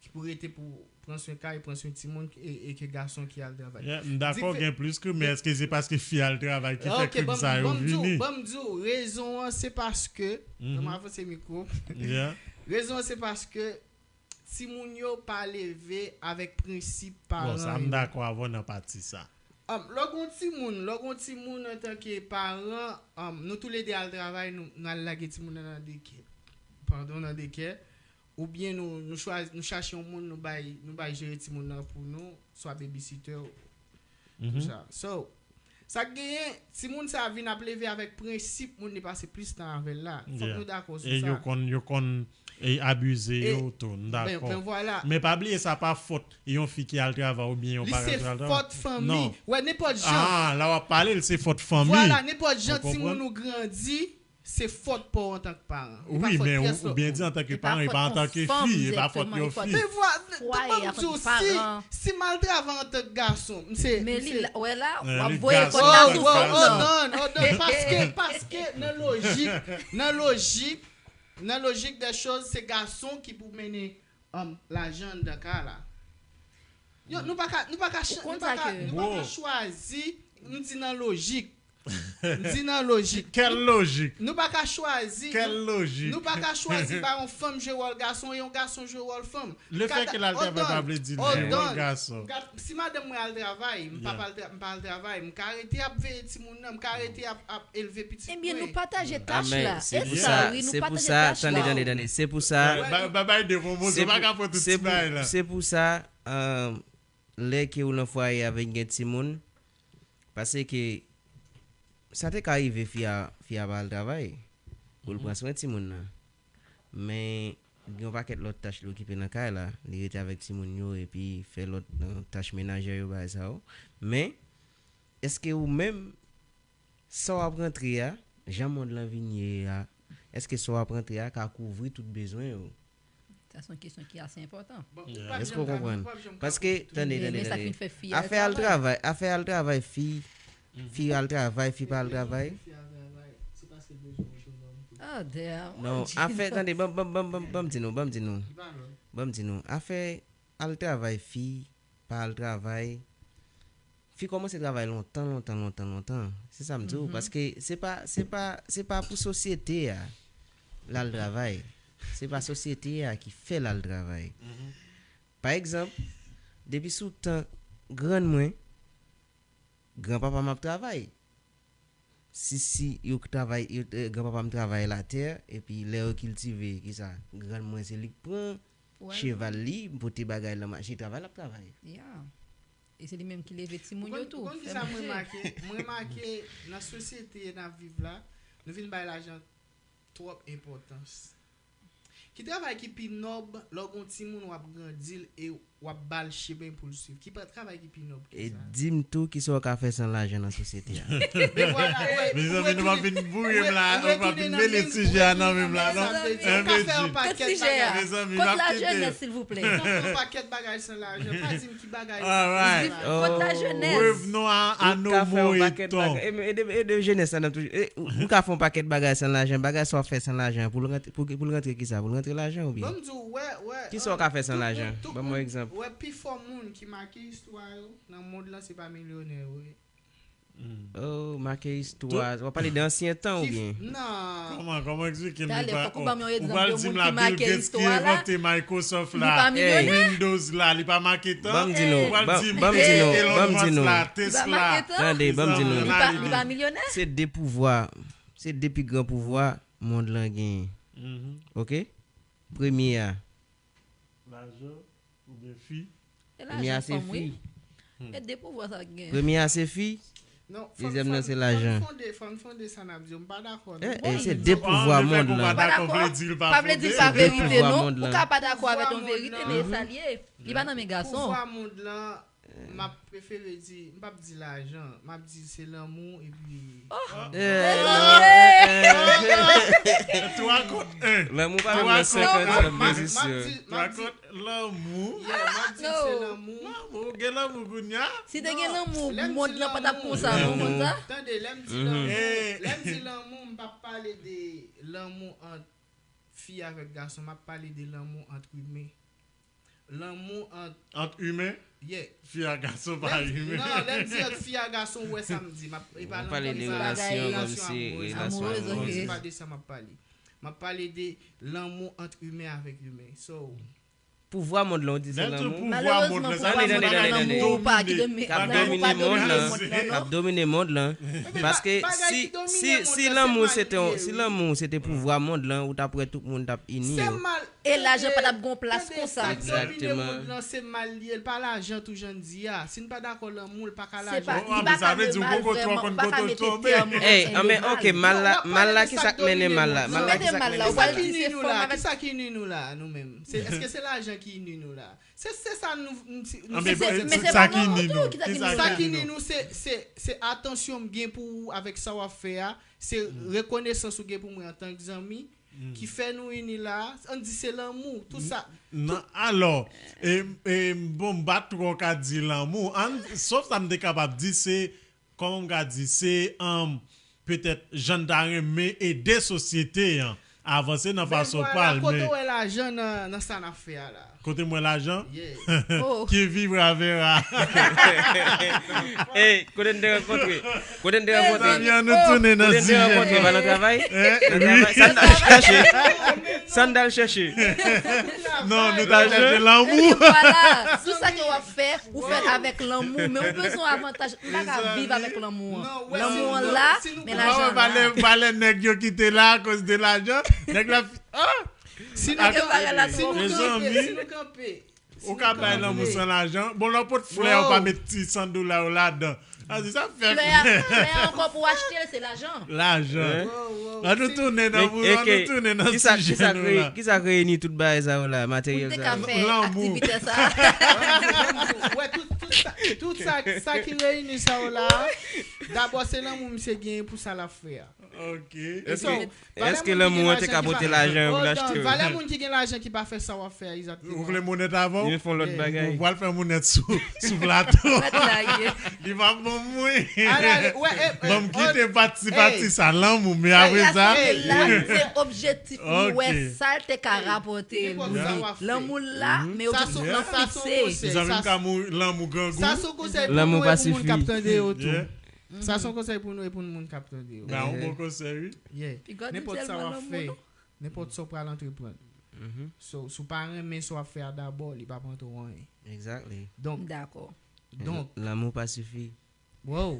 ki pou rete pou pran swen kay, pran swen timoun e, e ke gason ki al travay. Yeah, m dakò gen plis krim, men èske se paske fi al travay ki fè krim sa yo vini? Ban m di w, rezon an se paske, ban m avanse mikwo. Rezon an se paske timoun yo pa leve avèk prensip paran yo. Bon, sa m dakò avè w nan pati sa. Um, lè w gon timoun, lè w gon timoun antanke paran, um, nou toulede al travay, nou, nou al lage timoun nan nan dekè. Padon, nan dekè. Oubyen nou, nou chwazi, nou chache yon moun, nou bay, nou bay jere timoun nan pou nou, swa babysitter, tou sa. So, sa k genyen, timoun sa vin ap leve avèk prensip moun li pase plis tan avè l la. Fòk nou dakò sou sa. E yo konn, yo konn e abize yo tou, m dakò. Men pa bliye sa pa fòt yon fi ki al travay oubyen yon paran ki al travay. Li se fòt fanmi. Wè, nenpòt jan. Ah, la w ap pale, l se fòt fanmi. Vwala, nenpòt jan timoun ou grandi, se fòt pa w antanke paran. Wi, men ou byen di antanke paran, e pa antanke fi, e pa fòt yon fi. Men vwala, ban m di w, si, si m al travay antanke gason, m se, m se. Men li, wè la, w ap voye fòt la sou fanm nan. Hold on, hold on, paske, paske nan lojik, nan lojik, nan lojik dè choz, se gason ki pou mennen, um, lajan anndan kay la. Yo, nou pa ka, nou pa ka, nou pa ka, nou pa ka chwazi, m di nan lojik. M di nan lojik. Kèl lojik? Nou pa ka chwazi. Kèl lojik? Nou pa ka chwazi ba yon fanm jwe wòl gason e yon gason jwe wòl fanm. Lefètke l al travay pa vle di l jwe wòl gason. Si madanm mwen al travay, m pa al travay, m ka rete ap veye timoun nan, m ka rete ap, ap elve pitit mwen. Ebyen, nou pataje tach la. E sa, wi, nou pataje tach la. Tande, tande, tande. Se pou sa. Bay, bay, bay de bon moso, pa ka pran tout ti bagay la. Se pou sa, lè ke ou nan fwaye avèk gen timoun, paske sa te ka rive fi a, fi a pa al travay pou l pran swen timoun nan. Men gen yon pakèt lòt tach li okipe nan kay la, li rete avèk timoun yo epi fè lòt, euh, tach menajè yo, bagay sa yo. Men, èske ou menm, sa w ap rantre a, jan mond lan vin ye a, èske sa w ap rantre a ka kouvri tout bezwen yo? Sa se yon kesyon ki ase enpòtan. Èske w konprann? Paske, tande, tande, tande. Afè al travay, afè al travay, fi, fi al travay, fi pa al travay. Oh, damn. Non, afè, tande, ban, ban, ban, ban, ban m di nou, ban m di nou. Ban m di nou. Afè al travay, fi pa al travay. Fi kòmanse travay lontan, lontan, lontan, lontan. Se sa m di w, paske se pa, se pa, se pa pou sosyete a l al travay. Se pa sosyete a ki fè l al travay. Pa egzanp, depi sou tan grann mwen, granpapa m ap travay. Si, si yo travay, yo, eh, granpapa m travay latè, epi lè yo kiltive, kisa? Grann mwen se li k pran cheval li, pote bagay lan mache, travay l ap travay. Yeah. E se li menm ki leve timoun yo tou. Ou konn, ou konn kisa m remake? M remake nan sosyete n ap viv la, nou vin bay lajan twòp enpòtans. Ki travay ki pi nòb lè w gon timoun w ap grandi l e w ap ba l chemen pou l swiv? Ki pa, travay ki pi nòb ke sa? E di m tou kisa w ka fè san lajan nan sosyete a. Men vwala, mezanmi, nou pa fin boure m la, nou pa fin mele sijè a nan men m la non. Ou ka fè yon pakèt bagay. Mezanmi, m ap kite. Ou ka fè yon pakèt bagay san lajan. Pa di m ki bagay ou ka fè san lajan. Alright. Kot lajenès? Revenons à, à nos mots et tons. E, e de, e de jenès la nan toujou. E, ou, ou ka fè yon pakèt bagay san lajan. Bagay sa w ap fè san lajan. Pou l rantre, pou, pou l rantre kisa? Pou l rantre lajan oubyen? Ban m di w, wè, wè. Kisa w ka fè san lajan? Ban m yon egzanp. Wè, pifò moun ki make istwa yo nan mond lan, se pa milyonè yo ye. Oh, make istwa. W ap pale de ansyen tan oubyen? Non. Kòman, kòman eksplike m? Talè, fòk ou ban m yon egzanp de moun ki make istwa la. Ou pral di m la Bill Gates ki envante Microsoft la, Windows la, li pa make tan? Ban m di nou, ban m di nou, ban m di nou. Li pa make tan? Tande, ban m di nou. Li pa, li pa milyonè? Se de pouvwa. Se de pi gran pouvwa mond lan genyen. Mhm. Oke? Premye a. Lajan oubyen fi. E Premye a lajan se fanm, wi. Fi. E de pouvwa sa k gen. Premye a se fi. Non, Dezyèm nan se lajan. Fòn fonde, fòn fonde sa n ap di yo, m pa dakò non. Eh, eh, se de pouvwa mond lan. Pa dakò, pa vle di l pa vle te non. Ou ka pa dakò avèk yon verite, men sa l ye. Li pa nan men gason. Pouvwa mond lan, m ap prefere di, m p ap di lajan, m ap di se lanmou epi Twa kont en. Lanmou pa menm nan senkant an, Twa kont lanmou. Yeah, m ap di se lanmou. Lanmou, gen lanmou kounye a. Si te gen lanmou, mond lan pa t ap konsa, ou konn sa? Tande, lè m di lanmou, lè m di lanmou, m p ap pale de lanmou ant fi avèk gason, m ap pale de lanmou ant imen. Lanmou ant Ant imen, yeah. Fi ak gason pa imen. Non, lè m di ant fi ak gason, ou wè sa m di. M ap e pa Ou pale de lanmou, relasyon relasyon kòmsi amoureuse. Relasyon Amoureuse, amoureuse. ok. Se pa de sa m ap pale. M ap pale de lanmou ant imen avèk imen. So, Pouvwa mond lan, ou di se Lè m di lanmou. pouvwa mond lan, se pa Malheureusement, se pa Tande, tande, lanmou tande. ou pa ki domine. K ap Lanmou pa domine mond domine lan. mond lan, K ap non. Domine mond lan. Epi Paske bagay si ki domine si mond si lan, se lanmou mal se te ye, si wi. Lanmou se te pouvwa mond lan, ou t ap wè tout moun t ap ini Se yo. Mal. E lajan pa t ap gon plas konsa. Tande, sa k domine Exactement. Mond lan se mal li ye, l pa lajan tou jan di a. Si n pa dakò lanmou, l pa ka Se lajan. pa, Oh, li ah, pa men sa ka vle di ou mal poko tro vrèman, konn pa ka kote w mete tonbe. Tèm Ey, an anben, mal. oke, mal la, mal la ki sa k mennen mal la? Mal la ki Mete sa k mal la, mennen ou pral mal la? Di se fòm avèk Kisa ki ini nou la? Kisa ki ini nou la, nou menm? Se, èske se lajan ki ini nou la? Se se sa nou nou- Anben, se- men se- se sa pa ki nou ini tou nou? ki ta di Kisa nou Sa la. ki ini nou se se se atansyon m gen pou ou avèk sa w ap fè a. Se rekonesans ou gen pou mwen antank zanmi ki fè nou ini la. Ann di se lanmou, tout sa. Non, alò, e, e, bon, m pa twò ka di lanmou. Ann, sof sa m te kapab di, se, kòman m ka di, se, um, petèt, jan n ta renmen ede sosyete an avanse nan fason pa l, Kote men w wè lajan nan nan sa n ap fè a la? Kote m wè lajan? Yeah. Oh. Qui vivra verra. Ey, kote n te rankontre? Kote n te rankontre? Zanmi an, nou tounen nan Kote n te rankontre? sijè. Pa nan travay? Eh, Nan wi. travay? Sa n t al chache? Sa n t al chache? Non, nou ta chache lanmou. Vwala, tout sa ke w ap fè, ou fè l avèk lanmou, men ou bezwen avantaj, ou pa ka viv avèk lanmou an. Lanmou an la, men lajan an la. Valè nèg yo kite la akoz de lajan. Nèg la, ah! Si Ak bagay la si nou twò. kanpe, Mezanmi. Si nou kanpe. Ou ka bay lanmou san lajan. Bon, lè w pot flè, ou pa met ti san dola yo ladan. A, se sa fè Flè a, flè a ankò pou achte l, se lajan. Lajan. Hein? Wow, wow. An nou tounen nan, Men, an nou eke, tounen nan kisa, sijè kisa nou kreye, la. kisa kreye ni tout bagay sa yo la, Pou materyèl te sa ka yo? fè Lanmou. Aktivite sa. Wè, tout, tout sa, tout sa, sa ki reyini sa yo la, dabò se lanmou misye genyen pou sa l ap fè a. Ok. Èske, So, valè èske moun lanmou ki an te gen ka lajan pote ki pa- lajan pou Oh, l non, achte yo? Valè moun ki gen lajan ki pa fè sa w ap fè a, egzakteman. Ou vle monèt avè w? Li fè yon lòt Yeah. bagay. Ou pral fè monèt sou, sou plato. Mèt lage. Li va bon mwen. Ala, wè, eh, eh, Ban m kite oh, pati, pati sa lanmou, men apre sa. Klas la, se objektif li, Ok. wè sa l te ka rapòte. Nenpòt sa w ap fè. Lanmou la, men Sa objektif son- lan sa son fikse. konsèy, Zanmi sa m ka mou lanmou Sa grangou. son konsèy pou Lanmou nou pa e pou moun k ap sifi. Tande yo tou. Yeah. Sa son konsèy pou nou e pou moun k ap tande yo. Ba, yon bon konsèy, wi. Yeah. Piga di Nenpòt sa w tèlman ap lanmou, fè, non. Nenpòt sa w pral antreprendre. Mhm. So, si w pa renmen sa w ap fè a dabò, li pa pran tro anyen. Exactly. Donk, Dakò. donk, Lanmou pa sifi. Wow.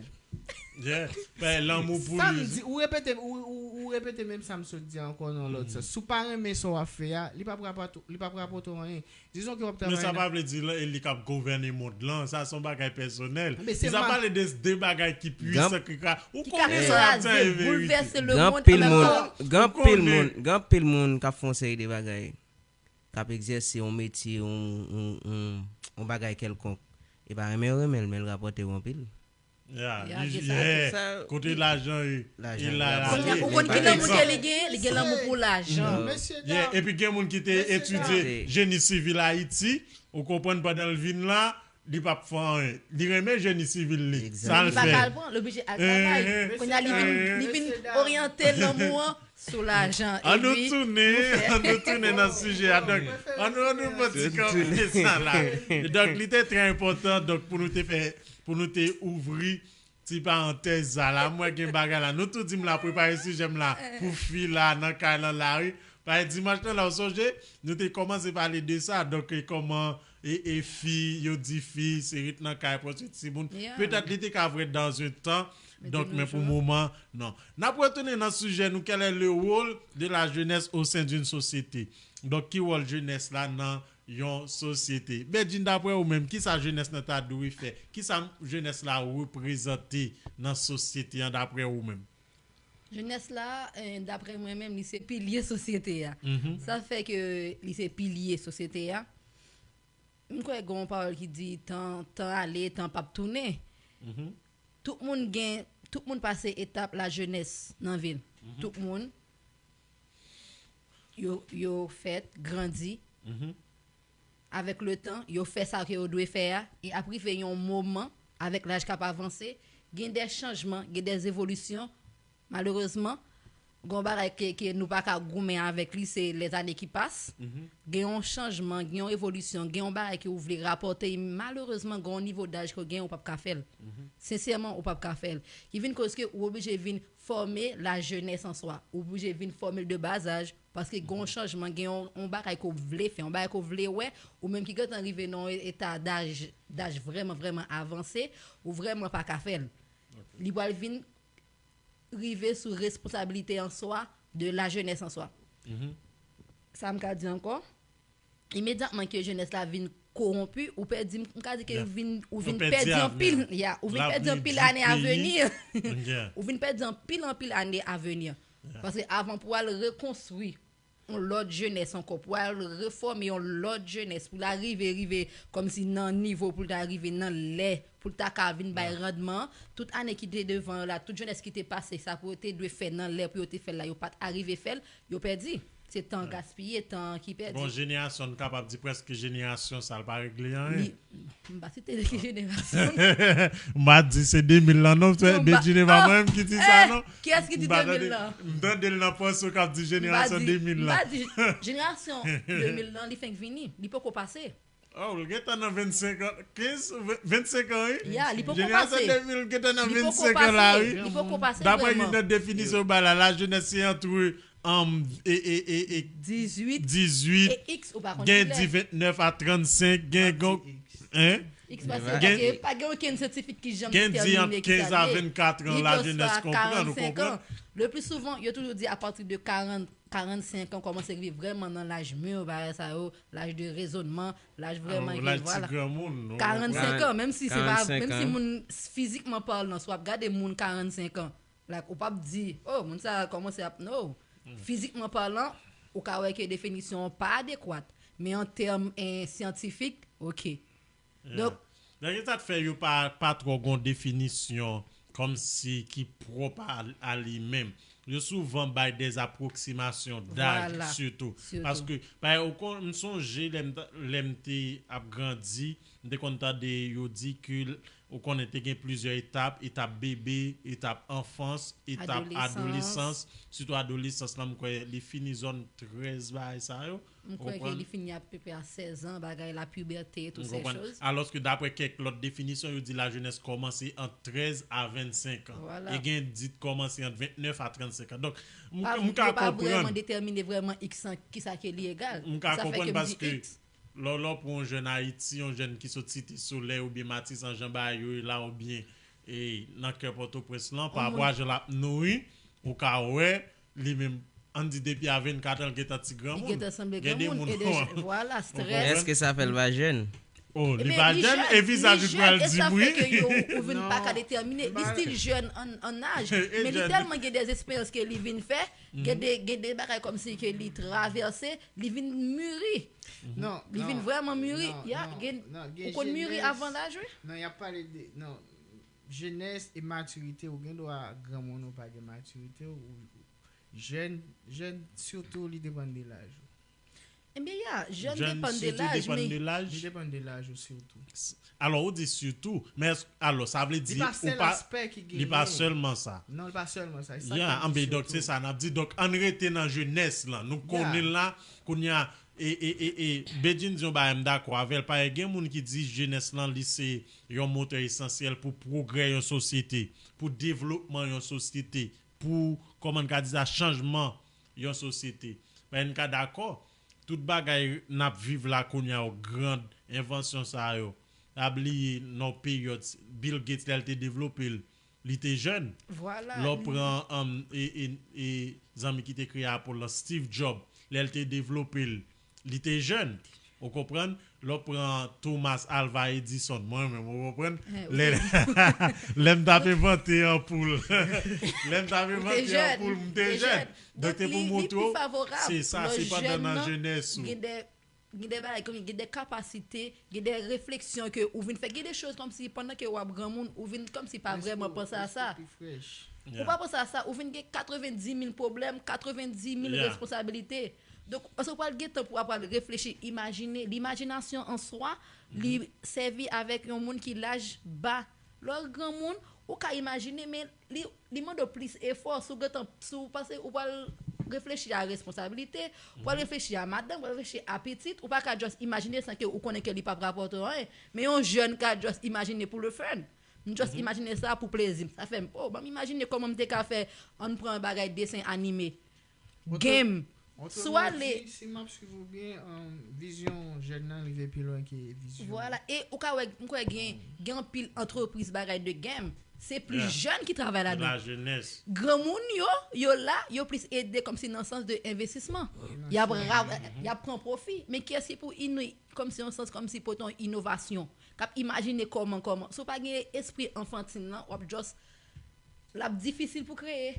Yeah. Bay lanmou pou Sa m li. Di, ou repete, ou, ou, ou repete menm sa m sot di a ankò nan lòt sans. Si w pa renmen sa w ap fè a, li p ap rapòte, li p ap rapòte w anyen. Dizon ke w ap Men sa travay pa nan vle di lan, e li k ap gouvène mond lan. Sa se yon bagay pèsonèl. Men se Li sa mal- pale de de bagay ki pwisan, ki ka, ou Ki ka konnen sa y ap kraze, fè e verite. Boulvèse le Gan mond pil an moun, menm tan. gan Ou pil konnen. Moun, gan pil moun k ap fè yon seri de bagay, k ap egzèse yon metye, yon, yon, yon, yon bagay kèlkonk. E pa renmen yo renmen l, men l rapòte yo anpil. Ya, Ya, li- se sa. yeah. Sa- Kote lajan ye. Lajan E ye la, rapòte. la, Ou la, konn ki pa lanmou ke egzanp. Li gen, li gen lanmou pou lajan. Mesye Yeah, dam. epi gen moun ki te Mesye etidye jeni sivil Ayiti, ou konprann pandan l vin la, li p ap fè anyen. Li renmen jeni sivil li. Exact. Sa l Li pa fè. ka al pran, l oblije al travay. Eh, eh. Kounye a li vin, li vin Mesye dam. Oryante lanmou an sou lajan. An nou Epi, tounen, an nou tounen nan sijè a. Donk, an nou, an nou fè ti kanpe sa la. Donk, li te trè enpòtan, donk, pou nou te fè, pou nou te ouvri ti parantèz sa la. Mwen gen bagay la. Nou tou di m la prepare sijè m la pou fi la, nan kay lan la, wi. Paske dimanch lan la, ou sonje, nou te kòmanse pale de sa. Donk, e kòman, e, e fi, yo di fi, se ret nan kay, pran swen timoun. Yeah. Petèt li te ka vre dans un temps, Donk, men pou moman, non. N ap retounen nan sijè nou, quel est le rôle de la jeunesse au sein d'une société? Donk, ki wòl jenès la nan yon sosyete? Bedjine, daprè ou menm, kisa jenès nan ta dwe fè? Kisa jenès la reprezante nan sosyete an, daprè ou menm? Jenès la, eh, daprè mwen menm, li se pilye sosyete a. Sa fè ke li se pilye sosyete a. M kwè gen yon pawòl ki di tan, tan ale, tan p ap tounen. Tout moun gen, tout moun pase etap lajenès nan vi l. Tout moun, yo, yo fèt, grandi. Avèk letan, yo fè sa ke yo dwe fè a, e ap rive yon moman, avèk laj k ap avanse, gen de chanjman, gen de evolisyon. Malerezman, gen yon bagay ke, ke nou pa ka goumen avèk li, se lèzane ki pase. Gen yon chanjman, gen yon evolisyon, gen yon bagay ke ou vle rapòte, e malerezman, gen yon nivo daj ke w genyen, ou p ap ka fè l. Sensèman, ou p ap ka fè l. Ki vin koz ke ou oblije vin fòme lajenès an swa. Ou oblije vin fòme l de bazaj, paske gen yon chanjman, gen yon, yon bagay ke w vle fè, yon bagay ke w vle wè, ou menm ki gentan rive nan yon eta daj, daj vrèman, vrèman avanse, ou vrèman pa ka fè l. Li pral vin rive sou responsabilite an swa de lajenès an swa. Sa m ka di ankò, imedyatman ke jenès la vin kowonpi, ou pèdi, m ka di ke vin, ou vin pèdi anpil, ya, ou vin pèdi anpil ane aveni. Ou vin pèdi anpil, anpil ane aveni. Paske avan pou al rekonstwi yon lòt jenès ankò, pou al refòme yon lòt jenès, pou l arive, rive kòmsi nan nivo, pou l ta rive nan lè, pou l ta ka vin bay randman, tout ane ki te devan yo la, tout jenès ki te pase, sa pou yo te dwe fè nan lè pou yo te fè l la, yo pa t arive fè l, yo pèdi. Se tan gaspiye, tan ki pèdi. Bon, jenerasyon, n kapab di prèske jenerasyon sa, l pa regle anyen. M pa site de ki jenerasyon. M pa di se de mil lan non, se Bedjine pa mwen menm ki di sa non. Kiyès ki di de mil lan? M tande l nan pòs ou k ap di jenerasyon de mil lan. M pa di, jenerasyon de mil lan, li fenk vini, li poko pase. Oh, l gentan nan vennsenk an, kenz, vennsenk an wi. Ya, li poko pase. Jenerasyon de mil gentan nan vennsenk an la wi. Li poko pase vrèman. Dapre youn nan definisyon yo bay la, lajenès se antre um, e, e, e, e, dizwit, dizwit, e x, ou pa konn gen di vennèf a trannsenk, gen gon, hein? X pa gen, pa gen okenn syantifik ki janm gen di ant kenz a vennkat an, lajenès konprann, ou konprann? Le pli souvan, yo toujou di apati de karant, karannsenk an, kòmanse rive vrèman nan laj mi, bagay sa yo, laj de rezonnman, laj vrèman gen, vwala. Karannsenk an, menm si se pa, menm si moun fizikman palan, si w ap gade moun karannsenk an, Like, ou p ap di, oh, moun sa a kòmanse ap, no. Fizikman palan, ou ka wè ke definisyon an pa adekwat. Men an tèm, eh, syantifik, oke. Donk, Donk, e sa k fè yo pa, pa twò gon definisyon kòmsi ki pwòp a, a li menm. Yo souvan bay des approximations d'âge, sitou. Paske, pa, ou konn, m sonje lè m, lè m te ap grandi, m te konn tande yo di ke Ou konnen te gen plizyè etap, etap bebe, etap anfans, etap adolesans, sitou adolesans lan m kwè li fini zòn trèz bagay sa yo. M kwè ke li fini apeprè a sèz an, bagay la pibète, tout sè choz. Alòske daprè kèk lòt definisyon, yo di lajenès kòmanse ant trèz a vennsenk an. E gen di kòmanse ant vennèf a trannsenk an. Donk, m ka konprann. Yo pa vrèman detèmine vrèman X lan, kisa ke li egal. M ka konprann paske Lè w, lè w pran yon jèn Ayiti, yon jèn ki sot Site Solèy oubyen Matisan, jan bagay yo ye la, oubyen e, nan kè Pòtoprens lan, pa rapò a jan l ap nouri, ou ka wè, li menm, ann di depi a vennkat an, l gentan ti granmoun. Li gentan sanble granmoun. E de, vwala, strès. Èske sa fè l pa jèn? Oh, li pa jèn, e vizaj ou pral di m wi. Ou vin pa ka detèmine. Li still jèn an, an aj, men li tèlman gen de esperyans ke li vin fè, gen de, gen de bagay kòmsi ke li travèse, li vin miri. Non, li vin vrèman miri. Ya, gen, ou konn miri avan laj wi. Non, y ap pale de, non, jenès e matirite, ou gen dwa granmoun ou pa gen matirite, ou jèn, jèn, sitou li depann de laj ou. Ebyen, ya, jèn depann de laj, men. Li depann de laj ou sitou. Alò, ou di sitou, men alò, sa vle di ou pa, li pa sèlman sa. Non, li pa sèlman sa. Ya, anben, donk, se sa n ap di. Donk, ann rete nan jenès lan. Nou konnen l la, kounye a, e, e, e, e, Bedjine di yon bagay, m dakò avè l. Paske gen moun ki di jenès lan, li se yon motè esansyèl pou pwogrè yon sosyete, pou devlopman yon sosyete, pou, kòman n ka di sa, chanjman yon sosyete. Paske n ka dakò, tout bagay n ap viv la kounye a yo, gran envansyon sa yo, n a bliye nan yon peryòd, Bill Gates, lè l te devlope l, li te jèn. Vwala. Lè w pran um, e, e, e, zanmi ki te kreye Apple lan, Steve Jobs, lè l te devlope l, li te jèn. Ou konprann? Lè w pran Thomas Alva Edison, mwen menm, ou konprann? Lè, lè m t ap envante anpoul, lè m t ap envante anpoul, m te jèn. Donk, te pou montre w, se sa, se pandan nan jenès ou. Gen de bagay, gen de kapasite, gen de refleksyon ke ou vin fè, gen de choz kòmsi pandan ke w ap granmoun, ou vin kòmsi pa vrèman panse a sa. Ou pa panse a sa, ou vin gen katrevendimil pwoblèm, katrevendimil responsabilite. Donk, èske w pral gen tan pou w ap pral reflechi, imajine? Limajinasyon an swa, li sèvi avèk yon moun ki laj ba. Lè w granmoun, ou ka imajine, men li, li mande w plis efò. Si w gentan, si w panse ou pral reflechi a responsabilite, ou pral reflechi a madanm, ou pral reflechi a pitit, ou pa ka just imajine san ke ou konnen ke li p ap rapòte w anyen. Men yon jèn ka just imajine pou le fun. M just imajine sa pou plezi m. Sa fè m, oh, ban m imajine kòman m te ka fè, ann pran bagay desen anime, game. Si w ale, si m ap swiv ou byen, um, vizyon jèn nan rive pi lwen ke vizyon. Vwala. E ou ka wè, m kwè gen, gen anpil antrepriz bagay de game. Se plis jèn ki travay ladan. Granmoun yo, yo la, yo plis ede kòmsi nan sans de envestisman. Y ap, y ap pran pwofi. Men kiyès ki pou ini, kòmsi yon sans, kòmsi pote yon inovasyon? K ap imajine kòman, kòman. Si w pa gen espri anfantin nan, w ap just, l ap difisil pou kreye.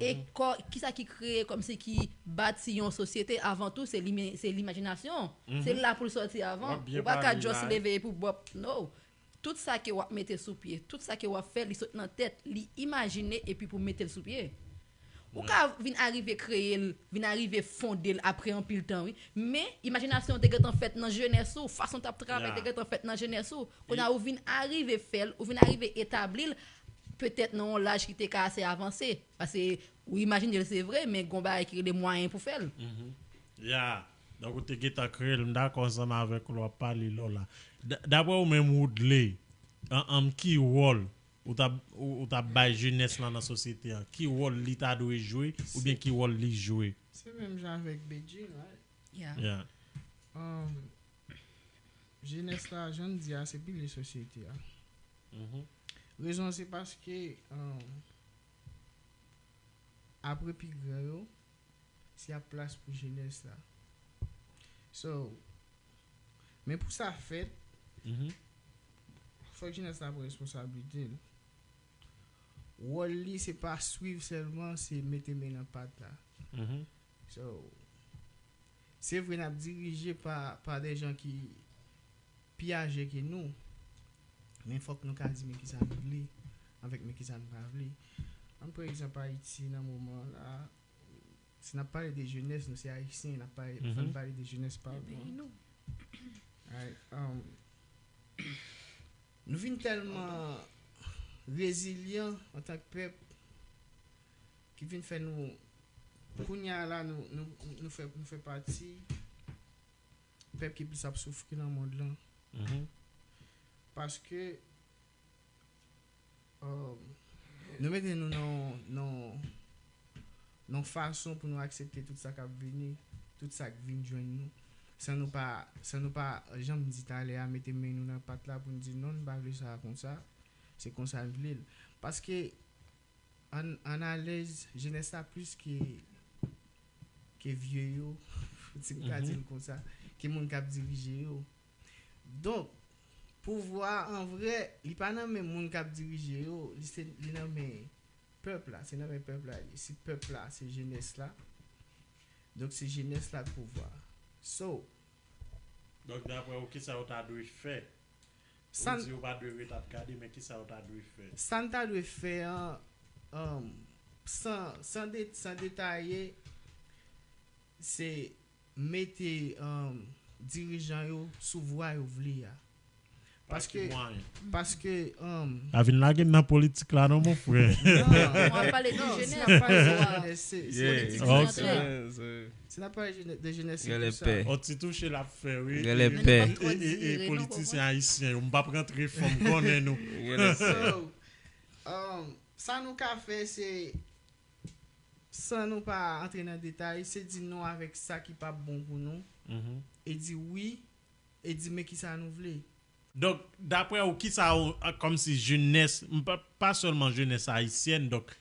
E kò, kisa ki kreye, kòmsi ki bati yon sosyete, avan tou, se lime-, se limajinasyon. Se la pou l sòti avan. Ou pa ka just leve epi w bòp. No. Tout sa ke w ap mete sou pye, tout sa ke w ap fè, li sot nan tèt, li imajine epi pou mete l sou pye. Ou ka vin arive kreye l, vin arive fonde l apre anpil tan, wi. Men, imajinasyon w te gentan fèt nan jenès ou, fason w t ap travay te gentan fèt nan jenès ou. Kounye a, ou vin arive fè l, ou vin arive etabli l, petèt nan yon laj ki te ka ase avanse. Paske ou imajine l, se vre, men gon bagay ki rele mwayen pou fè l. Ya. Donk, ou te gentan kreye l, m dakò ansanm avèk ou lè w ap pale lò la. D-, daprè ou menm, Woodley, an, an, ki wòl ou t ap, ou, ou t ap bay jenès lan nan sosyete an? Ki wòl li ta dwe jwe oubyen ki wòl li jwe? Se menm jan avèk Bedjine, right? Yeah. Yeah. Um, jenès la, jan n di a, se pilye sosyete a. Rezon an, se paske, um, apre pi gran yo, se ap plas pou jenès la. So, men pou sa fèt, fòk jenès la pran responsablite l. Wòl li, se pa swiv sèlman, se mete men nan pat la. So, se vre n ap dirije pa, pa de jan ki pi aje ke nou, men fòk nou ka di men kisa nou vle, avèk men kisa nou pa vle. Ann pran egzanp Ayiti nan moman la, si n ap pale de jenès, nou se Ayisyen, n ap pale, fò n pale de jenès pa nou. Alright, um, nou vin tèlman rezilyan antank pèp ki vin fè nou, kounye a la, nou, nou, nou fè, nou fè pati pèp ki plis ap soufri nan mond lan. Paske, um, nou mete nou nan, nan, nan fason pou nou aksepte tout sa k ap vini, tout sa k vin jwenn nou, san nou pa, san nou pa, jan m di talè a, mete men nou nan pat la pou n di non, n pa vle sa konsa, se konsa n vle l. Paske, ann, ann alèz, jenès la plis ke, ke vye yo, si m ka di l konsa, ke moun k ap dirije yo. Donk, pouvwa an vrè, li pa nan men moun k ap dirije yo, li se, li nan men pèp la, se nan men pèp la li ye. Si pèp la, se jenès la, donk se jenès la k pouvwa. So, Donk, daprè ou, kisa yo ta dwe fè? Ou di yo pa dwe ret ap gade, men kisa yo ta dwe fè? Sa n ta dwe fè an, um, san, san de-, san detaye, se mete, um, dirijan yo sou vwa yo vle a. Paske, paske, um, pa vin lage m nan politik la non, mon frè. Non, w ap pale de jenès, se, se politik ki antre. Si n ap pale jene-, de jenès, se pou sa. On ti touche l ap fè, wi. E, e, e politisyen ayisyen yo, m p ap rantre fon, m konnen nou. So, um, sa nou ka fè, se, san nou pa antre nan detay, se di non avèk sa ki p ap bon pou nou, e di wi, e di men kisa nou vle. Donk, daprè ou, kisa ou, a, kòmsi jenès, m pa, pa sèlman jenès ayisyèn, donk,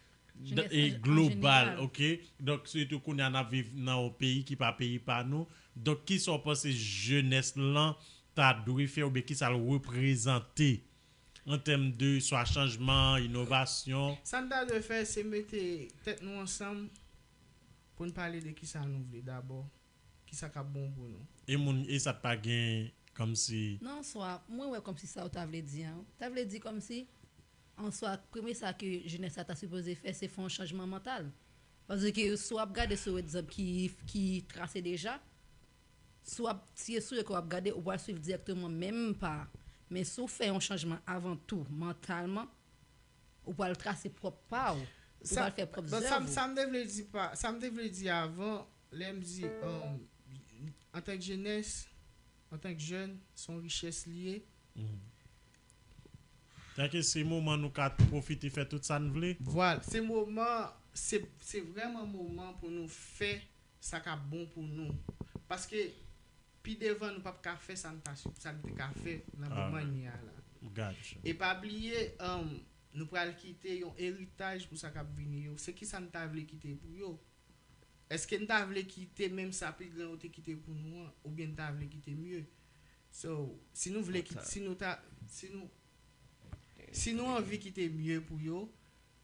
global, ok? Donk, sitou kounye a n ap viv nan yon peyi ki pa peyi pa nou. Donk, kisa w panse jenès lan ta dwe fè oubyen kisa l reprezante an tèm de swa chanjman, inovasyon? Sa n ta dwe fè, se mete tèt nou ansanm pou n pale de kisa nou vle dabò, kisa k ap bon pou nou. E moun, e sa t pa gen kòmsi. Non, swa, mwen wè kòmsi sa w ta vle di an. Ta vle di kòmsi, an swa, premye sa ke jenès la ta sipoze fè, se fè yon chanjman mantal. Paske si w ap gade sou egzanp ki, ki trase deja, si w ap, si e sou yo ke w ap gade, ou pral swiv dirèkteman menm pa. Men si w fè yon chanjman avan tou, mantalman, ou pral trase pwòp pa w. Ou pral fè pwòp zèv ou. Sa m te vle di pa, sa m te vle di avan, lè m di, um, antank jenès, antank jèn, se yon richès li ye. Tanke se moman nou ka pwofite fè tout sa n vle. Vwala, se moman, se, se vrèman moman pou nou fè sa k ap bon pou nou. Paske pi devan nou p ap ka fè sa n ta, sa n te ka fè nan moman n ye a la. E pa bliye, um, nou pral kite yon eritaj pou sa k ap vini yo. Se kisa n ta vle kite pou yo? Èske n ta vle kite menm sa pi gran yo te kite pou nou an, oubyen n ta vle kite mye? So, si nou vle kite, si nou ta, si nou, si nou anvi kite mye pou yo,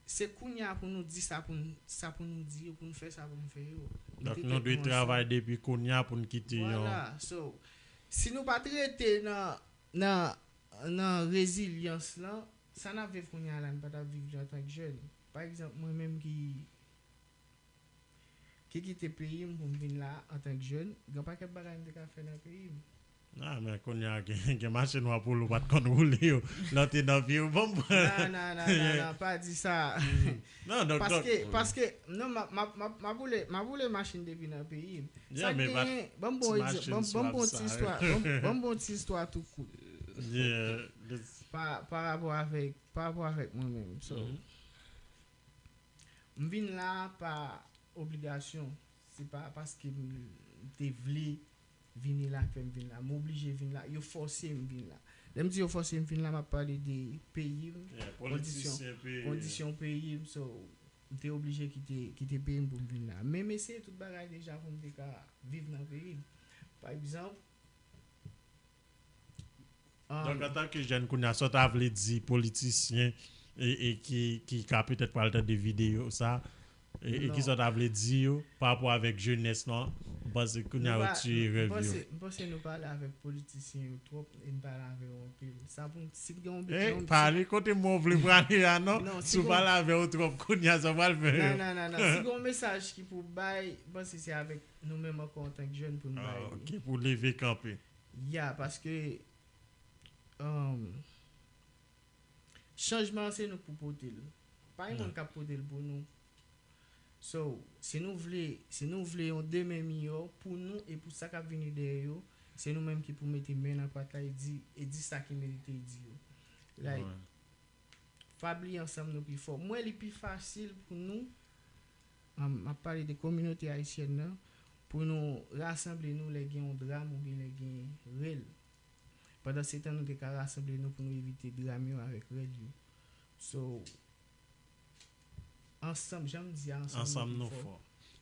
se kounye a pou nou di sa pou n, sa pou nou di yo, pou n fè sa pou n fè yo. Donk, nou dwe travay depi kounye a pou n kite yon. Vwala. So, si nou pa t rete nan, nan, nan rezilyans lan, sa n ap viv kounye a la, n pa t ap viv li antank jèn. Pa egzanp, mwen menm ki ki kite peyi m pou m vin la antank jèn, gen pakèt bagay m te ka fè nan peyi m. Ah, men kounye a gen, gen machin w ap woule ou pa t konn woule yo. Lè w te nan pye w, bon, m pran. Nan, nan, nan, nan, nan, pa di sa. Non, donk, paske, donk, paske, non, m ap, m ap, m ap, m ap woule, m ap woule machin depi nan peyi m. Sa k genyen, ban m bon egzanp, ban m bon ti istwa, ban m bon ti istwa tou kout. Pa, pa rapò avèk, pa rapò avèk mwen menm. So, m vin la pa obligasyon. Se pa paske m te vle vini la k fè m vin la. M oblije vin la. Yo fòse m vin la. Lè m di yo fòse m vin la, m ap pale de peyi m, kondisyon, kondisyon peyi m. So, m te oblije kite, kite peyi m pou m vin la. Men m eseye tout bagay deja pou m te ka viv nan peyi m. Pa egzanp, Donk, antanke jèn kounye a, sa w ta vle di politisyen e, e ki, ki ka petèt pral tande videyo sa, e, e ki sa w ta vle di yo pa rapò avèk jenès lan, m panse kounye a yo tiye rèv yo. M panse, m panse nou pale avèk politisyen yo twòp e n pale avè yo anpil. Sa pou n, si n gen yon, pale kote mwen w vle prale a non. Si w pale avè yo twòp kounye a, sa pral fè yo. Nan, nan, nan, nan. Si gen yon mesaj ki pou bay, m panse se avèk nou menm ankò antank jèn pou n bay li. Ah, ok, pou leve kanpe. Ya, paske, um, chanjman an se nou k pou pote l. Pa yon moun k ap pote l pou nou. So, si nou vle, si nou vle yon demen miyò pou nou e pou sa k ap vini dèyè yo, se nou menm ki pou mete men nan pat la e di, e di sa ki merite di yo. Like, pa bliye ansanm nou pi fò. M wè li pi fasil pou nou, um, m ap pale de kominote ayisyèn nan, pou nou rasanble nou lè gen yon dram oubyen lè gen rèl. Pandan se tan, nou te ka rasanble nou pou nou evite dram yo avèk rèl yo. So, ansanm, jan m di a, ansanm nou pi fò.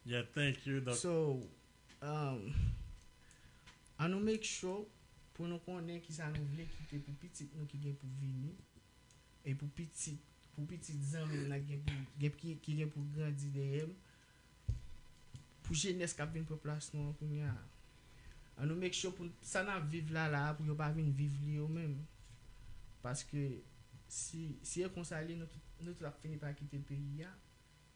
Yeah, thank you, Doc. So, um, ann nou make sure pou nou konnen kisa nou vle kite pou pitit nou ki gen pou vini. E pou pitit, pou pitit zanmi m nan gen pou, gen, ki, ki gen pou grandi dèyè m, pou jenès k ap vin pran plas nou an kounye a. Ann nou make sure pou sa n ap viv la la a, pou yo pa vin viv li yo menm. Paske si, si e konsa l ye, nou tout, nou tout ap fini pa kite peyi a.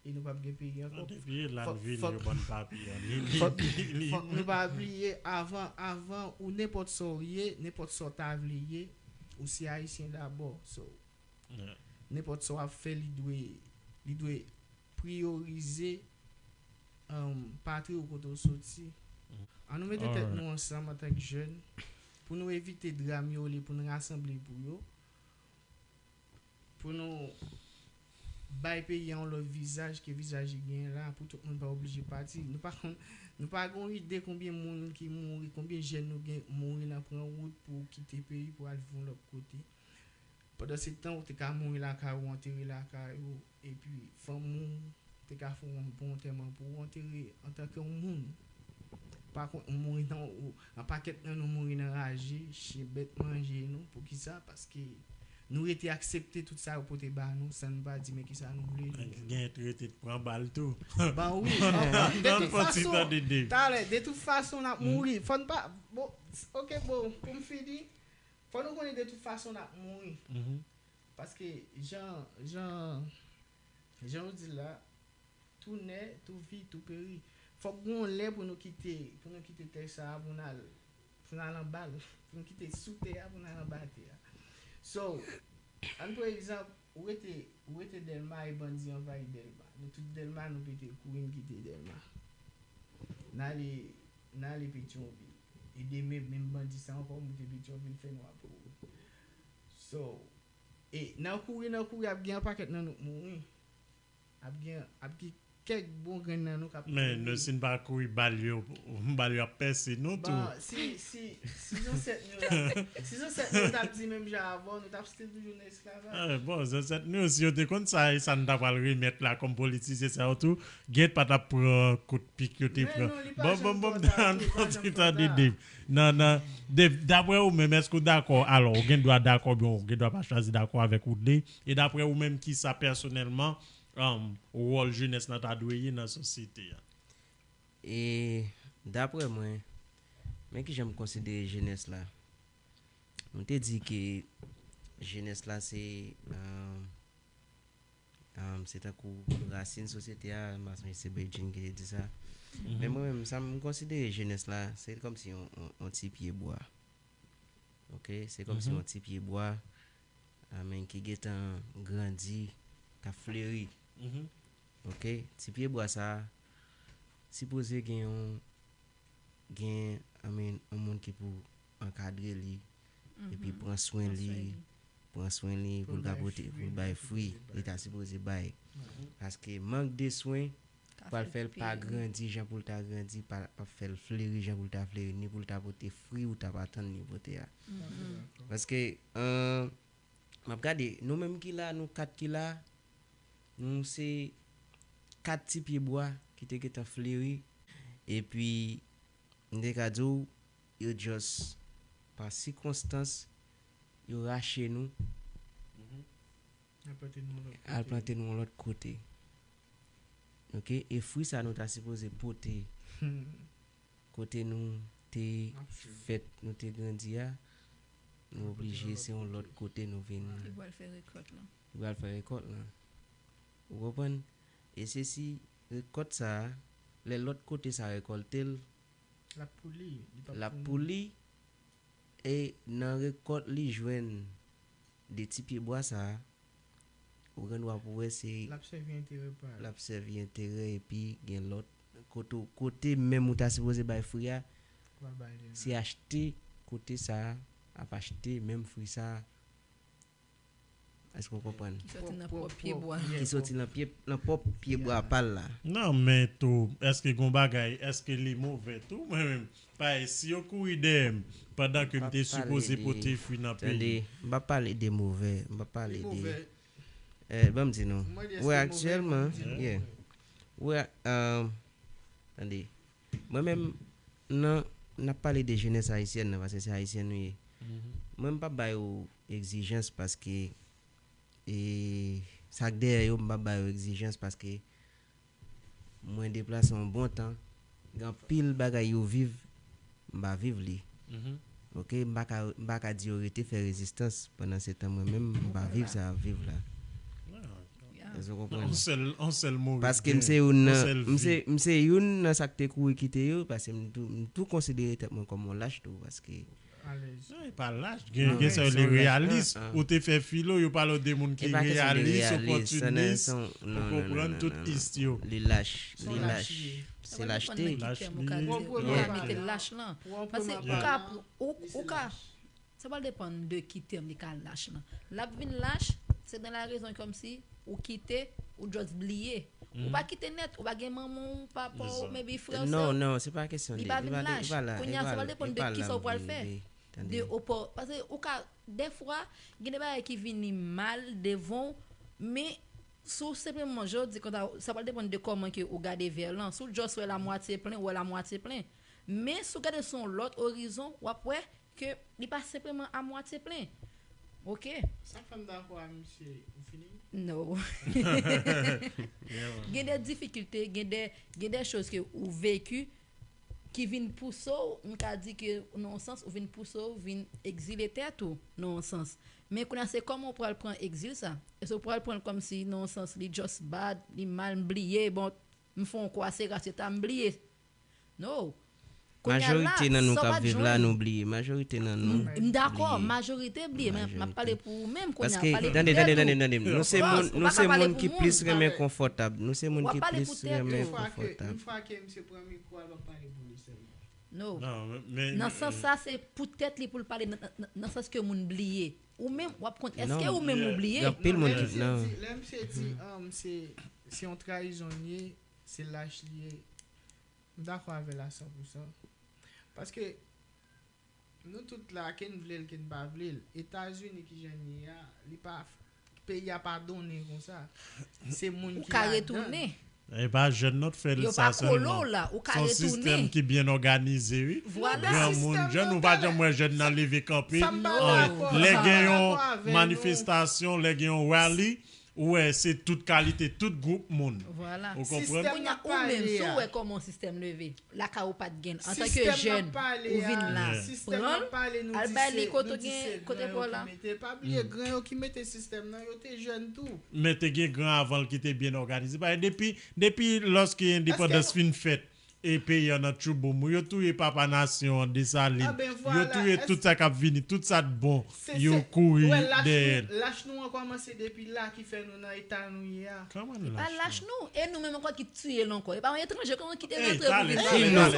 E nou p ap gen peyi ankò. Depi e la n vini yo ban n papye a. Fòk, fòk nou pa bliye, avan, avan ou nenpòt sa w ye, nenpòt sa w ta vle ye, ou se ayisyen dabò. So, nenpòt sa w ap fè, li dwe, li dwe priyorize, um, patri w kote w soti. Ann nou mete tèt nou ansanm antank jèn pou nou evite dram yo olye pou n rasanble pou yo. Pou nou, bay peyi a yon lòt vizaj ke vizaj li genyen la, pou tout moun pa oblije pati. Nou pa konn, nou pa gen yon ide konbyen moun ki mouri, konbyen jèn nou gen mouri nan pran wout pou kite peyi pou al viv yon lòt kote. Pandan se tan, ou te ka mouri lakay ou, antere lakay ou, epi fanmi w te ka fè yon bon antèman pou ou antere antanke yon moun. Pa kont, ou mouri nan, ou, yon pakèt nan nou mouri nan raje, chen, bèt manje nou. Poukisa? Paske nou rete aksepte tout sa yo pote ba nou, san nou pa di men kisa nou vle. Gen rete pran bal tou. Ban wi, de tout fason, talè, de tout fason, n ap mouri. Fò n pa, bon, ok, bon, pou m fini, fò nou konnen de tout fason n ap mouri. Paske jan, jan, jan yo di l la, tou nè, tou vi, tou peri. Fòk gen yon lè pou nou kite, pou nou kite tè sa a, pou n al, pou n al anba l, pou n kite sou tè a, pou n al anba tè a. So, ann pran egzanp, ou rete, ou rete Dèlma e bandi anvayi Dèlma. Nou tout Dèlma, nou pete kouri, n kite Dèlma. N ale, n ale Petyonvil. E demen, menm bandi sa ankò moute Petyonvil, fè nwa pou ou. So, e nan kouri, nan kouri, ap gen yon pakèt nan nou k mouri. Ap gen, ap gen kèk bon grenn nan nou k ap mouri. Men nou, si n pa kouri, bal yo, bal yo ap pèse nou tou. Bon, si, si, si zansèt nou la, si zansèt nou t ap di menm jan avè w, nou t ap still toujou nan esklavaj. Ah, bon, zansèt nou, si yo te konn sa, e sa n ta pral remèt la kòm politisyen sa yo tou, Gate pa t ap pran kout pik yo te pran. Bon, bon, bon, ann kontinye tande Dave. Nan, nan, Dave, daprè ou menm, èske w dakò? Alò, ou gen dwa dakò, oubyen ou gen dwa pa chwazi dakò avèk Woodley. E daprè ou menm, kisa pèsonèlman, um, wòl jenès lan ta dwe ye nan sosyete a? E daprè mwen, men kijan m konsidere jenès la. Nou te di ke jenès la se, um, um, se tankou rasin sosyete a, m pa sonje se Bedjine ki te di sa. Men mwen menm, sa m konsidere jenès la, se kòmsi yon, yon, yon ti pye bwa. Ok? Se kòmsi yon ti pye bwa, amen, ki gentan grandi, k ap fleri. Ok? Ti pye bwa sa a, sipoze gen yon, gen, amen, yon moun ki pou ankadre li, epi pran swen li, pran swen li pou l ka pote, pou l bay fwi, li ta sipoze bay. Paske mank de swen pral fè l pa grandi jan pou l ta grandi, pa, pa fè l fleri jan pou l ta fleri, ni pou l ta pote fwi ou ta pa tann li pote a. Paske, an, m ap gade, nou menm ki la, nou kat ki la, nou se kat ti pye bwa ki te gentan fleri, epi, m te ka di w, yo just, pa sikonstans, yo rache nou, al plante nou yon lòt kote. Ok? E fwi sa nou ta sipoze pote kote nou te fèt, nou te grandi a, nou oblije se yon lòt kote nou vin. Li pral fè rekòt lan. Li pral fè rekòt lan. Ou konprann? E se si rekòt sa a, lè lòt kote sa rekòlte l, l ap pouli, li p ap pou li. E nan rekòt li jwenn de ti pye bwa sa a, ou gen dwa pou wè se l ap sèvi enterè pa l. L ap sèvi enterè epi gen lòt kote, kote menm ou ta sipoze bay fwi a, se achte kote sa a ap achte menm fwi sa a. Èske w konprann? Ki soti nan pwòp pye bwa. Ki soti nan pye, nan pwòp pye bwa pa l la. Non, men tou, èske gon bagay, èske li move tou? Mwen menm, paske si yo kouri dèyè m, pandan ke m te sipoze pote fwi nan peyi. Tande, m p ap pale de move, m p ap pale de, eh, ban m di nou. Wè, aktyèlman, yeah. Wè, um, tande, mwen menm, nan, n ap pale de jenès ayisyèn nan, paske se ayisyèn nou ye. Mwen, m p ap ba yo egzijans paske, e, sa k dèyè yo, m p ap ba yo egzijans paske mwen deplase yon bon tan, gen anpil bagay yo viv, m pa viv li. Ok, m pa ka, m pa ka di yo rete fè rezistans, pandan se tan mwen menm, m pa viv sa y ap viv la. Èske w konprann? Yon sèl, yon sèl mo. Paske m se youn nan, m se, m se youn nan sa k te kouri kite yo, paske m tou, m tou konsidere tèt mwen kòm yon lach tou, paske. Non, e pa lach, gen, gen sa yo rele reyalis. Ou te fè filo, yo pale w de moun ki reyalis, opòtinis, ou konprann tout ist yo. Li lach, li lach. Se lachte. Lach li ye. Paske ou ka, ou, ou ka, sa pral depann de ki tèm li ka lach lan. L ap vin lach, se nan la rezon kòmsi ou kite, ou just bliye. Ou pa kite nèt, ou pa gen manman w, papa w, maybe frè w, sè w. Non, non, se pa kesyon de, li pa vin lach. Kounye a, sa va depann de kisa ou pral fè. De opò, paske ou ka, dèfwa, gen de bagay ki vini mal devan w, men si w senpleman, jan w di konsa, sa pral depann de kòman ke ou gade vè lan. Si w just wè l a mwatye plen, ou wè l a mwatye plen. Men si w gade sou yon lòt orizon, w ap wè ke li pa senpleman a mwatye plen. Ok? Sa fè m dakò a misye. Ou fini? No. Gen de difikilte, gen de, gen de choz ke ou veki ki vin pouse w, m ka di ke nan yon sans, ou vin pouse w vin egzile tèt ou, nan yon sans. Men kounye a, se kòman w pral pran egzil sa? Èske w pral pran l kòmsi, nan yon sans, li just bad, li mal, m bliye, bon, m fè yon kwa, se ras yo ta, m bliye. No. Kounye a la, majorite nan nou k ap viv la, nou bliye. Majorite nan nou bliye. M dakò, majorite bliye, men m ap pale pou ou menm kounye a, pale pou tèt ou. Paske, tande, tande, tande, tande. Nou se moun, nou se moun ki plis renmen konfòtab. Nou se moun ki plis renmen konfòtab. Yon fwa ke, yon fwa ke misye pran mikwo a, l ap pale pou li sèlman. No. Non, men, men, nan sans sa, se pou tèt li pou l pale, nan, nan, nan sans ke moun bliye. Ou menm, w ap konn, èske ou menm ou bliye? Gen anpil moun ki, non. Lè misye di, lè misye di, um, se, se yon trayizon li ye, se lach li ye. M dakò avè l a san pou san. Paske nou tout la, ke n vle l, ke n pa vle l, Etazini ki jan l ye a, li pa, peyi a pa donnen konsa. Se moun ki ladan. Ou ka retounen. E pa jèn nan t fè l sa sèlman. Yo pa kole w la, ou ka retounen. Se yon sistèm ki byen òganize, wi. Vwala. Granmoun, jèn, ou pa janm wè jèn nan leve kanpe. Lè gen yon manifestasyon, lè gen yon rally, ou wè se tout kalite, tout gwoup moun. Vwala. Ou konprann? Kounye a, ou menm, si w wè kòman sistèm leve, lakay ou pa t gen, antanke jèn, ou vin la, pran l, al bay li kote gen, kote pa w la. Pa bliye, gran yo ki mete sistèm nan, yo te jèn tou. Men te gen gran avan l ki te byen òganize. Paske depi, depi lòske endepandans fin fèt, e peyi an nan tchouboum, yo touye papa nasyon an, Desalin. Yo touye tout sa k ap vini, tout sa t bon, yo kouri dèyè l. Lach nou an kòmanse depi la ki fè nou nan eta nou ye a. Kòman lach nou? E pa lach nou, e nou menm ankò ki t tiye l ankò. E pa yon etranje kòman ki te rantre pou vin la. Ki nou?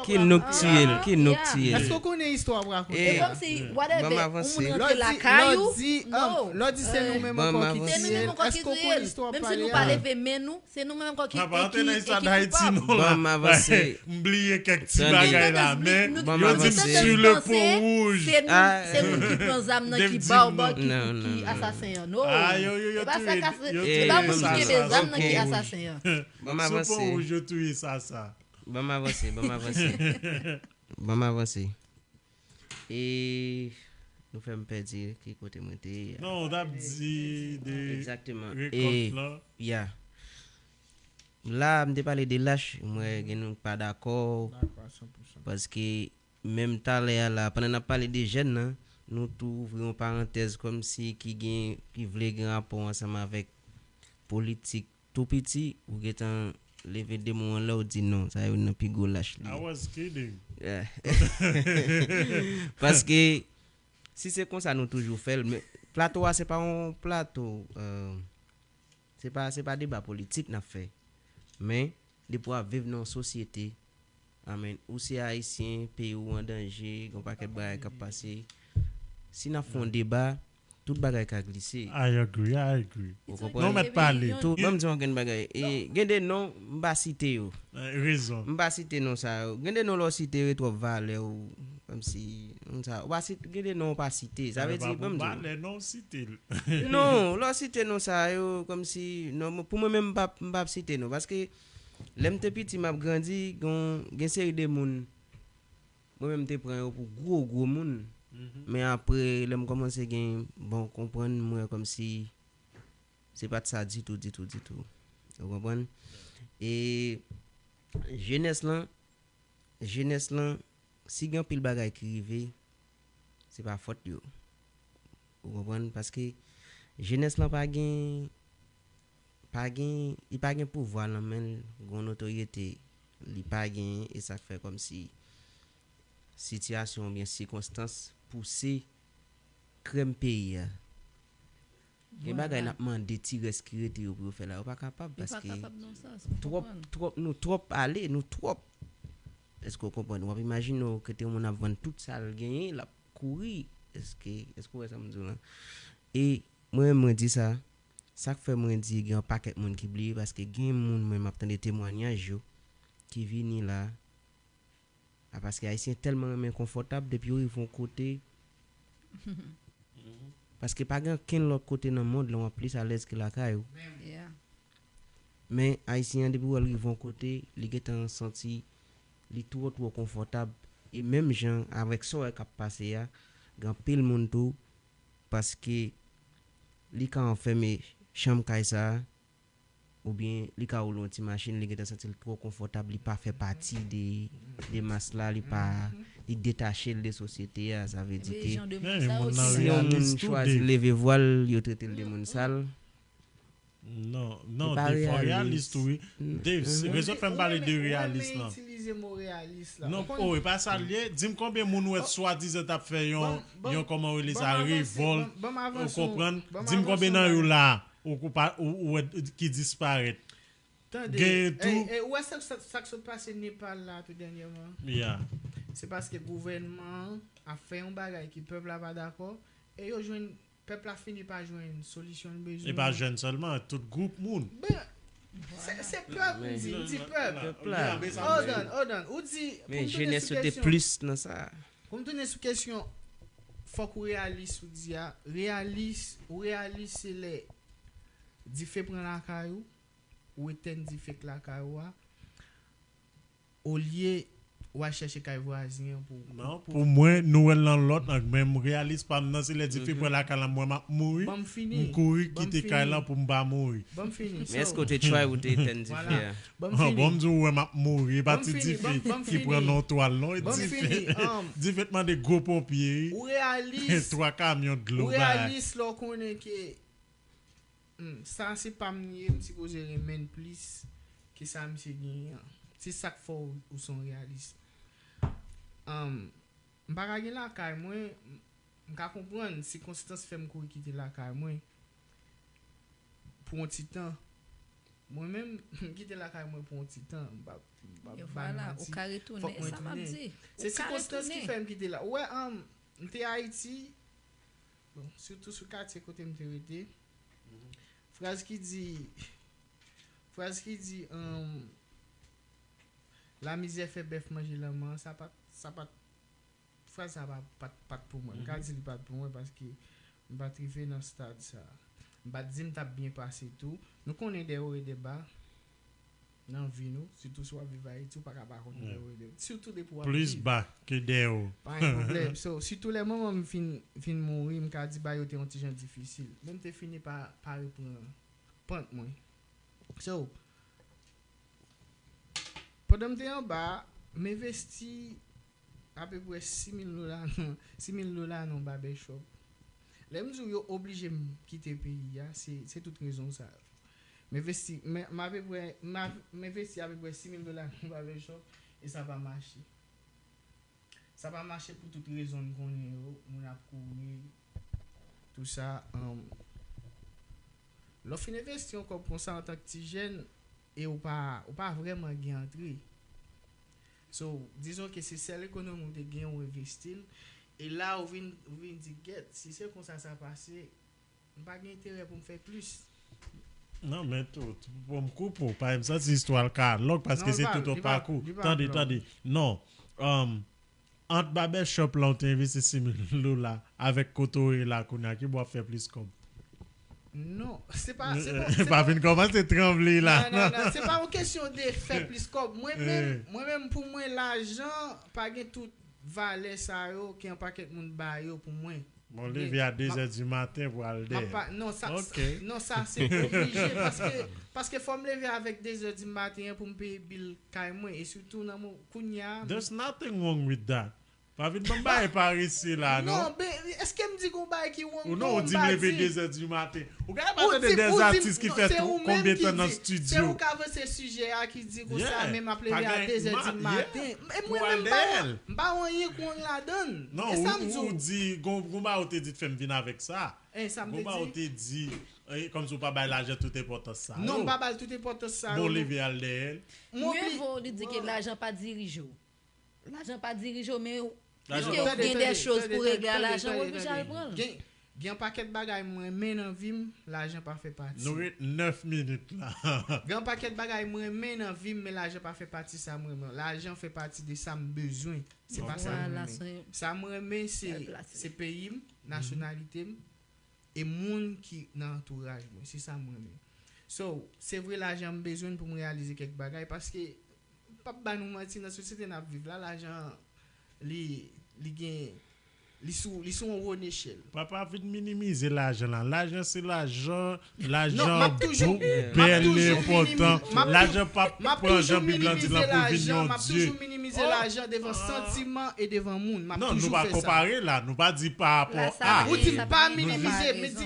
Ki nou k tiye l? Ki nou k tiye l? Èske w konnen istwa w rakonte? E kòmsi, whatever, yon moun rantre lakay ou, no. Lè w di se nou menm ankò ki tiye l, èske w konnen istwa w pale a? Menm si nou pa leve men nou, se nou menm ankò ki, ki, ki koupab. Ban m avanse. M bliye kèk ti bagay la, men yo di m sur le pont rouge. Se nou ki pran zam nan ki ba w, ba w ki, ki asasen an. No. E pa sa k ase, se pa moun ki kenbe zam nan ki asasen an. Ban m avanse. Sou pon wouj yo touye Sasa. Ban m avanse, ban m avanse. Ban m avanse. E nou fè m pèdi ki kote mwen te ye a. Non, w t ap di de rekòt lan. Ya. La, m te pale de lach, m wè gen nou k pa dakò. Dakò a san pou san. Paske menm talè a la, pandan n ap pale de jèn nan, nou tou ouvri yon parantèz kòmsi ki gen, ki vle gen rapò ansanm avèk politik. Tou piti, ou gentan leve de mo an lè w di non, sa yo nan pi gwo lach li ye. I was kidding. Yeah. Paske, si se konsa nou toujou fè l, men plato a se pa yon plato, euh, se pa, se pa deba politik n ap fè. Men, depi w ap viv nan yon sosyete, amèn, ou se Ayisyen, peyi w an danje, gen yon pakèt bagay k ap pase. Si n ap fè yon deba, tout bagay ka glise. I agree, I agree. Ou konprann? Non, mèt pale. Tou, ban m di w yon grenn bagay. E, gen de non, m pa site yo. Eh, rezon. M pa site non sa yo. Gen de non lè w site yo, e twòp valè ou, kòmsi, non sa, ou pa site, gen de non ou pa site. Sa vle di, ban m di w. Valè non, w site l. Non, lè w site non sa yo, kòmsi, non, pou mwen menm, m p ap, m p ap site non. Paske, lè m te piti, m ap grandi, gen, gen seri de moun, mwen menm, m te pran yo pou gwo, gwo moun. Men apre, lè m kòmanse gen bon konprann, m wè kòmsi se pa t sa ditou, ditou, ditou. Ou konprann? E jenès lan, jenès lan, si gen anpil bagay ki rive, se pa fòt yo. Ou konprann? Paske jenès lan pa gen, pa gen, li pa gen pouvwa nan men l, gen yon notorite li pa genyen, e sa k fè kòmsi sitiyasyon oubyen sikonstans pouse krèm peyi a. Gen bagay n ap mande ti rès ki rete yo pou yo fè la, yo pa kapab, paske twòp, twòp, nou twòp ale, nou twòp. Èske w konprann? W ap imajine w kote yon moun ap vann tout sa l genyen, l ap kouri. Èske, èske w wè sa m di w la? E mwen menm, mwen di sa, Sa k fè mwen di gen yon pakèt moun ki bliye, paske gen moun mwen m ap tande temwanyaj yo ki vini la. A, paske Ayisyen tèlman renmen konfòtab, depi yo rive yon kote, paske pa gen okenn lòt kote nan mond lan w ap plis alèz ke lakay ou. Yeah. Men Ayisyen an, depi w wè l rive yon kote, li gentan santi li twò twò konfòtab. E menm jan avèk sa w wè k ap pase a, gen anpil moun tou, paske li ka anfème chanm kay sa a, oubyen li ka woule yon ti machin, li gentan santi l twò konfòtab, li pa fè pati de, de mas la, li pa, li detache l de sosyete a, sa vle di Ebyen, ke jan de moun Men, sa moun osi. nan si yon moun realist tou, chwazi Dave. Leve vwal, yo trete l de moun sal. Non, non, pa Dave, fò realist. Realist tou, wi. Dave, rezon k fè m pale de realist lan. Itilize mo realist la. Non, oh, e pa sa l ye. Di m konbyen moun ou wè swadizan t ap fè yon, yon kòman w rele sa, Ban m avanse, revòlt. ban- ban m Ou avanse, konprann? ban m Di m konbyen avanse nan yo yon la ou, ou, pa- ou, ou wè ki disparèt. Tande, Gen tou- ey, ey, ou wè sa, sa, sa k sot pase Nepal la tou dènyèman? Yeah. Se paske gouvènman an ap fè yon bagay ki pèp la pa dakò, e yo jwenn, pèp la fini pa jwenn solisyon l bezwen. E pa jèn sèlman, tout gwoup moun. Ben, se, se pèp, m di, m di pèp. Pèp la. Hold on, hold on. Ou di, pou Men m tounen jenès sou yo te kesyon, plis nan sa. Pou m tounen sou kesyon, fòk ou reyalis, ou di a, reyalis, ou reyalis se lè dife pran lakay ou, ou etèn dife k lakay ou a, olye ou al chèche kay vwazen an pou ou. Non, pou mwen, nou wè l nan lòt ang, men m reyalis pa m nan, se lè dife pran lakay la, mwen m ap mouri, Ban m fini. m kouri Ban m kite kay fini. Lan pou m pa mouri. Ban m fini. Men èske w te try ou te etèn dife a? Ban m fini. Bon, m di w, wè m ap mouri, e pa Ban m ti fini, dife ban m- ban m ki fini. Pran nan twal, non, e Ban m dife. Fini. Um, Dife t mande gwo ponpye, ou reyalis, twa kamyon dlo, ou bay. Reyalis lè w konnen ke hmm, sa se pa m li ye, m sipoze renmen l plis ke sa misye genyen an. Se sa k fè w, ou se yon reyalis. Um, m pa ka gen lakay mwen, m- m ka konprann sikonstans fè m kouri kite lakay mwen pou yon ti tan. Mwen menm, m kite lakay mwen pou yon ti tan, m p ap m p ap E bay vwala, manti. Ou ka retounen, Fòk mwen sa m ap tounen. Di. Se Ou ka sikonstans ki retounen. Fè m kite la. Ou wè, um, m te Ayiti, bon, sitou sou katye kote m te rete. Fraz ki di, fraz ki di, um, la mizè fè bèf manje lanmò, sa pa t, sa pa t, fraz sa pa pa t, pa t pou mwen. M ka di li pa t pou mwen paske m pa t rive nan stad sa. M pa t di m t ap byen pase tou. Nou konnen de wo e de ba nan vi nou, sitou si w ap viv Ayiti, ou pa ka pa konn de wo e de. Sitou depi w ap Plis viv. Ba ke dèyè w. Pa gen pwoblèm. So, sitou lè manman m fin, fin mouri, m ka di bagay yo te yon ti jan difisil. Men m te fini pa, pa reprann pant mwen. So, pandan m te anba, m envesti apeprè sis mil dola nan, sis mil dola nan yon barbershop. Lè m di w yo oblije m kite peyi a, se, se tout rezon sa yo. M envesti, m, m apeprè, m a- m envesti apeprè sis mil dola nan yon barbershop e sa pa mache. Sa pa mache pou tout rezon n konnen yo, moun ap kouri, tou sa. Um, lè w fin envesti yon kòb konsa antank ti jèn, e ou pa, ou pa vrèman gen antre. So, dizon ke se sèl ekonomi ou te gen, ou envesti l, e la ou vin, ou vin di, gèt, si se konsa sa pase, m pa gen enterè pou m fè plis. Non, men tou, tou, pou m koupe w, pa m santi istwa l ka long, paske Non, se li pa- tout yon li pa- pakou. li pa Tande, long. Tande. Non. Um, ant barbershop la, ou te envesti sis mil dola, avèk kote w ye la, kounye a, ki bò w ap fè plis kòb? Non, se pa, se pa, se Pa vin kòmanse tranble la. Non, non, non, se pa yon kesyon de fè plis kòb. Mwen menm, Eh. Mwen menm, pou mwen, lajan pa gen tout valè sa yo ke yon pakèt moun ba yo pou mwen. Bon, leve a de zè di maten pou al M ap dèyè. pa, non, sa, Ok. Non, sa se oblije, paske, paske fò m leve avèk de zè di maten an pou m peye bil kay mwen, e sitou nan mo, kounye a. There's nothing wrong with that. Pa vin ban m bagay parese la, non. Non, ben, èske m di gon bagay ki wrong? Ou non, ou di m leve de zè di maten. Ou gade pa Ou tande di- de ou di- atis ki non, fè se ou menm konbyen ki tan nan di- Se estidyo. Ou ka vanse sijè a ki di konsa, Yeah. men m ap leve Pa a gen- de zè ma- di maten. yeah. E Pou mwen al menm, m dèyè pa- l. m pa wè anyen ki wrong ladan l. Non, E sa m ou, di ou w. Di, gon, gon bagay ou te di t fè m vin avèk sa. E sa m Gon bagay ou te di. Te di, eh, kòmsi ou pa bay lajè tout enpòtans sa. Non, yo. M pa ba l tout enpòtans sa. Bon, Yo, leve al dèyè l. Mwen Mye obli- vo li di ke lajan pa dirije w. Lajan pa dirije w, men Lajan- piske w Tande, gen de tande, choz tande, pou tande, regle a tande, lajan, w tande, oblije al tande. pran l. Gen, Gen yon pakèt bagay mwen renmen nan vi m, lajan pa fè pati. Nou ret nèf minit la. Gen yon pakèt bagay mwen renmen nan vi m, men lajan pa fè pati sa mwen renmen. Lajan fè pati de sa m bezwen. Se pa sa mwen renmen. Sa mwen renmen, se, se peyi m, nasyonalite m, e moun ki nan antouraj mwen. Se sa mwen renmen. So, se vre lajan m bezwen pou m reyalize kèk bagay, paske m p ap ba nou manti, nan sosyete n ap viv la, lajan, li, li gen, li sou, li sou yon wo nechèl. Papa vin minimize lajan la. Lajan se lajan, lajan bèl, enpòtan. Lajan p ap pran jan Bib lan di l lan pou vin yon dye. M ap toujou minimize lajan devan santiman e devan moun. M ap toujou fè sa. Non, nou pa konpare la. Nou pa di pa rapò a. Ou di m pa minimize, men di,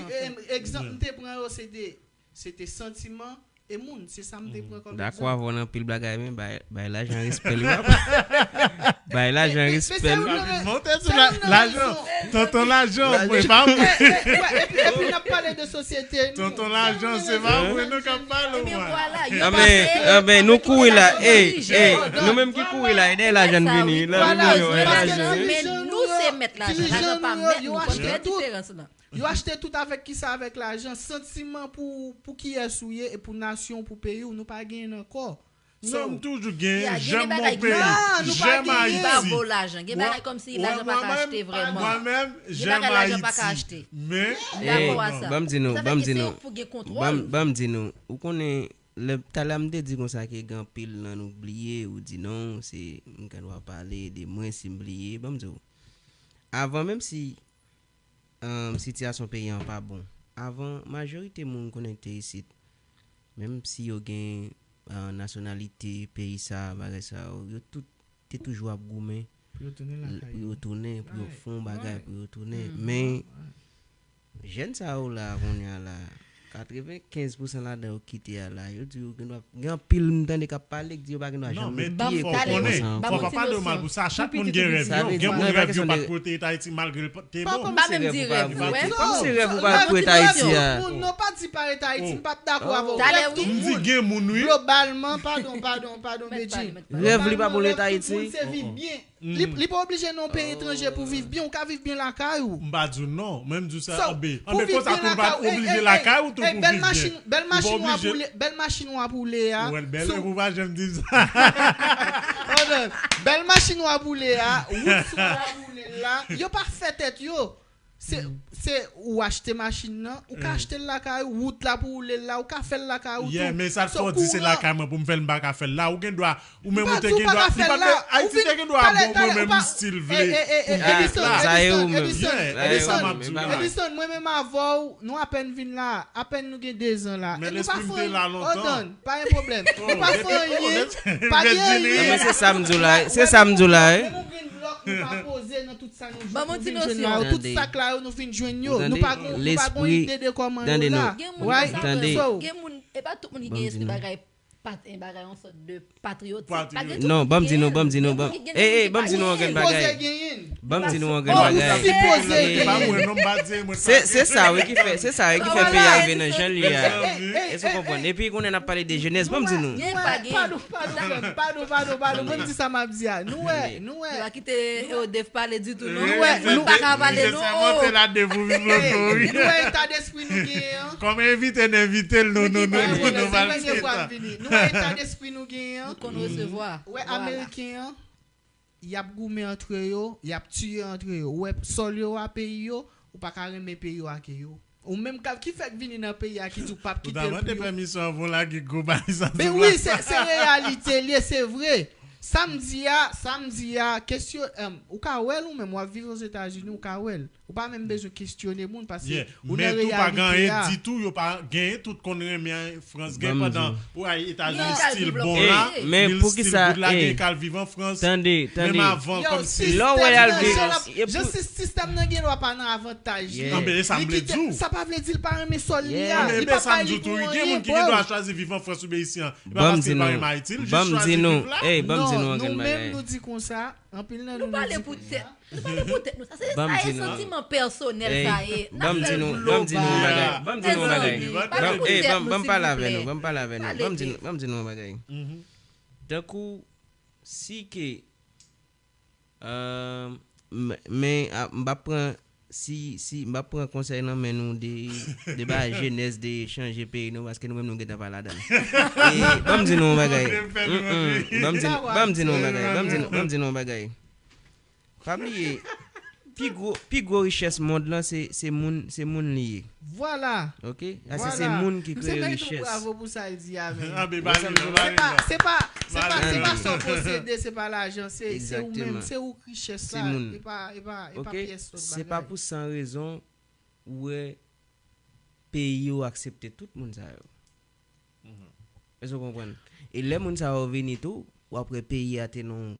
egzanp m te pran yo, se de, se te santiman e moun. Se sa m te pran kòm egzanp. Dakò avè w nan anpil bagay, men bay, bay lajan respè li, w ap bay lajan respè li. Monte sou lajan. Tonton lajan, mwen pa mwen. Epi, epi n ap pale de sosyete. Tonton lajan, se pa mwen nou k ap pale, mwen. Anben, anben, nou kouri la. Ey, ey, nou menm ki kouri la, e dèyè lajan n vini. Lajan, men nou se mèt lajan. Lajan pa mèt nou. Konn fè diferans lan. Yo achte tout avèk kisa? Avèk lajan. Santiman pou, pou kiyès ou ye e pou nasyon w, pou peyi w, nou pa genyen ankò. So, m toujou gen, j'aime mon pays, j'aime Haïti. Gen bagay kòmsi lajan pa ka achte vrèman. Mwen menm, j'aime Haïti. Men, ban m di nou, ban m di nou, ban m di nou, ou konnen, lè, talè a m te di konsa ke gen anpil nan nou bliye, ou di non, se, m gen dwa pale de mwen si m bliye, ban m di w. Avan, menm si um, sitiyasyon peyi an pa bon. Avan, majorite moun konnen ki te isit, menm si yo gen uh, nasyonalite peyi sa, bagay sa yo, yo tout te toujou ap goumen pou yo tounen lakay yo, pou yo fè yon bagay pou yo tounen. Men, jèn sa yo la, kounye a la, katrevenkenz pousan ladan yo kite a la, yo di yo gen dwa, gen anpil m tande k ap pale, k di yo pa gen dwa janm met pye kote konsa ankò. Non, men tout fò w konnen, fò papa de mal pou sa, chak moun gen rèv yo, gen moun rèv yo pa t pou yo te ret Ayiti malgre l te bon. M pa menm di rèv ou, wè. Kòmsi rèv ou pa pou ret Ayiti a? Non, pa di pa ret Ayiti, m pa t dakò avè w. Rèv tout moun. M di gen moun, wi. Globalman, padon, padon, padon, Bedjine. Rèv li pa pou l ret Ayiti. Rèv tout moun se viv byen. Li, li pa oblije nan yon peyi etranje pou viv byen, ou ka viv byen lakay ou. M pa di w non, men m di w sa, anben, anben konsa tou, ou pa oblije lakay ou tou pou viv byen. Bèl machin w ap woule, bèl machin w ap woule a. Ou wè l bèl, ou pa janm di m sa. Hold on. Bèl machin w ap woule a, wout sou w ap woule la, yo pa fè tèt yo. Se, se ou achte machin nan, ou ka achte l lakay ou, wout la pou woule l la, ou ka fè l lakay ou tou. Yeah, men sa l fè w di se lakay mwen pou m fè l, m pa ka fè l la. Ou gen dwa, ou menm ou te gen dwa, li pa t, Ayiti te gen dwa bon pou mwen menm stil vle pou m te ret la. Sa e ou menm. Yeah, e sa m ap di w la. Edison, mwen menm avè w, nou apèn vin la, apèn nou gen dezan la. E nou pa fè anyen. Hold on, pa gen pwoblèm. Nou pa fè anyen, pa gen anyen. Non, men se sa m di w la, se sa m di w la. Menm yon grenn blòk nou pa poze nan tout sa nou jwenn, nou vin jwenn la yo, tout sak la yo nou vin jwenn yo. Nou pa gon, nou pa gon ide de kòman yo la. Gen moun, gen moun, e pa tout moun ki gen espri bagay, pat, en bagay, yon sòt de patriyotik. Non, ban m di nou, ban m di nou, ban m, ey, ey, ban m di nou yon grenn bagay. Ban m di nou yon grenn bagay. Se, se sa wi ki fè, se sa wi ki fè peyi a rive nan jan l ye a. Èske w konprann? Epi kounye a n ap pale de jenès, ban m di nou. Padon, padon, padon, padon, ban m di sa m ap di a. Nou wè, nou wè. Nou pa kite Eodef pale ditou, non. Nou wè, nou pa ka pale, non. Nou wè eta despri nou genyen an. Kòm envite n envite l, nou, nou, nou, nou, nou pa l. Nou wè eta despri nou genyen an. Nou konn resevwa. Ou wè ameriken an, y ap goumen antre yo, y ap tiye antre yo. Ou wè sòl yo a peyi yo, ou pa ka renmen peyi yo ake yo. Ou menm k ap, ki fèk vini nan peyi a ki di w p ap kite l pou yo. Ou ta mande pèmisyon anvan w lage gwo bagay sa sou plas la. Ben wi, se, se reyalite l ye, se vre. Sa m di a, sa m di a, kesyon, em, ou ka wè l ou menm, w ap viv Ozetazini, ou ka wè l. Ou pa menm bezwen kesyone moun, paske ou nan reyalite a. Men tou pa gen anyen ditou, yo pa genyen, tout konn renmen Frans gen pandan pou al Etazini stil bon la, men poukisa, ey, tande, tande. Lè w wè y al viv, jan sistèm nan gen dwa pa nan avantaj li. Anben, e sa m vle di w. Sa pa vle di l pa renmen sòl li a. Li pa bay li pou anyen, bro. Gen moun ki gen dwa chwazi viv an Frans oubyen isi an. E pa paske l pa renmen Ayiti, l jis chwazi viv la. Ey, ban m di nou, ey, ban m di nou yon grenn bagay. Non, nou menm nou di konsa, anpil nan nou, nou di konsa. Nou pale pou tèt nou, sa se, sa e santiman pèsonèl sa ye. N ap fè l global. Ban m di nou yon bagay. Ban m di nou yon bagay. Mezanmi, pa koute tèt nou, silvouplè. Ban m pale avè nou, ban m pale avè nou. Ban m di nou, ban m di nou yon bagay. Tankou si ke, euh, m, men, a, m p ap pran si, si, m ap pran konsèy nan men nou de, de bagay jenès, de chanje peyi nou, paske nou menm nou gentan pa ladan. E, ban m di nou yon bagay. Mm, mm, ban m di, ban m di nou yon bagay. Ban m di, ban m di nou yon bagay. Pa bliye, pi gwo, pi gwo richès mond lan, se, se moun, se moun li ye. Vwala. Ok? Sa se, se moun ki kreye richès. Bravo pou sa l di a, men. Ah, ben, ba li, ba li. Se pa, se pa, se pa sa w posede, se pa lajan, se, se ou menm, se ou k richès la. E pa, e pa, e pa pyès lòt bagay. Se pa pou san rezon ou wè peyi yo aksepte tout moun sa yo. Èske w konprann? E lè moun sa yo vini tou, w ap wè peyi a te nan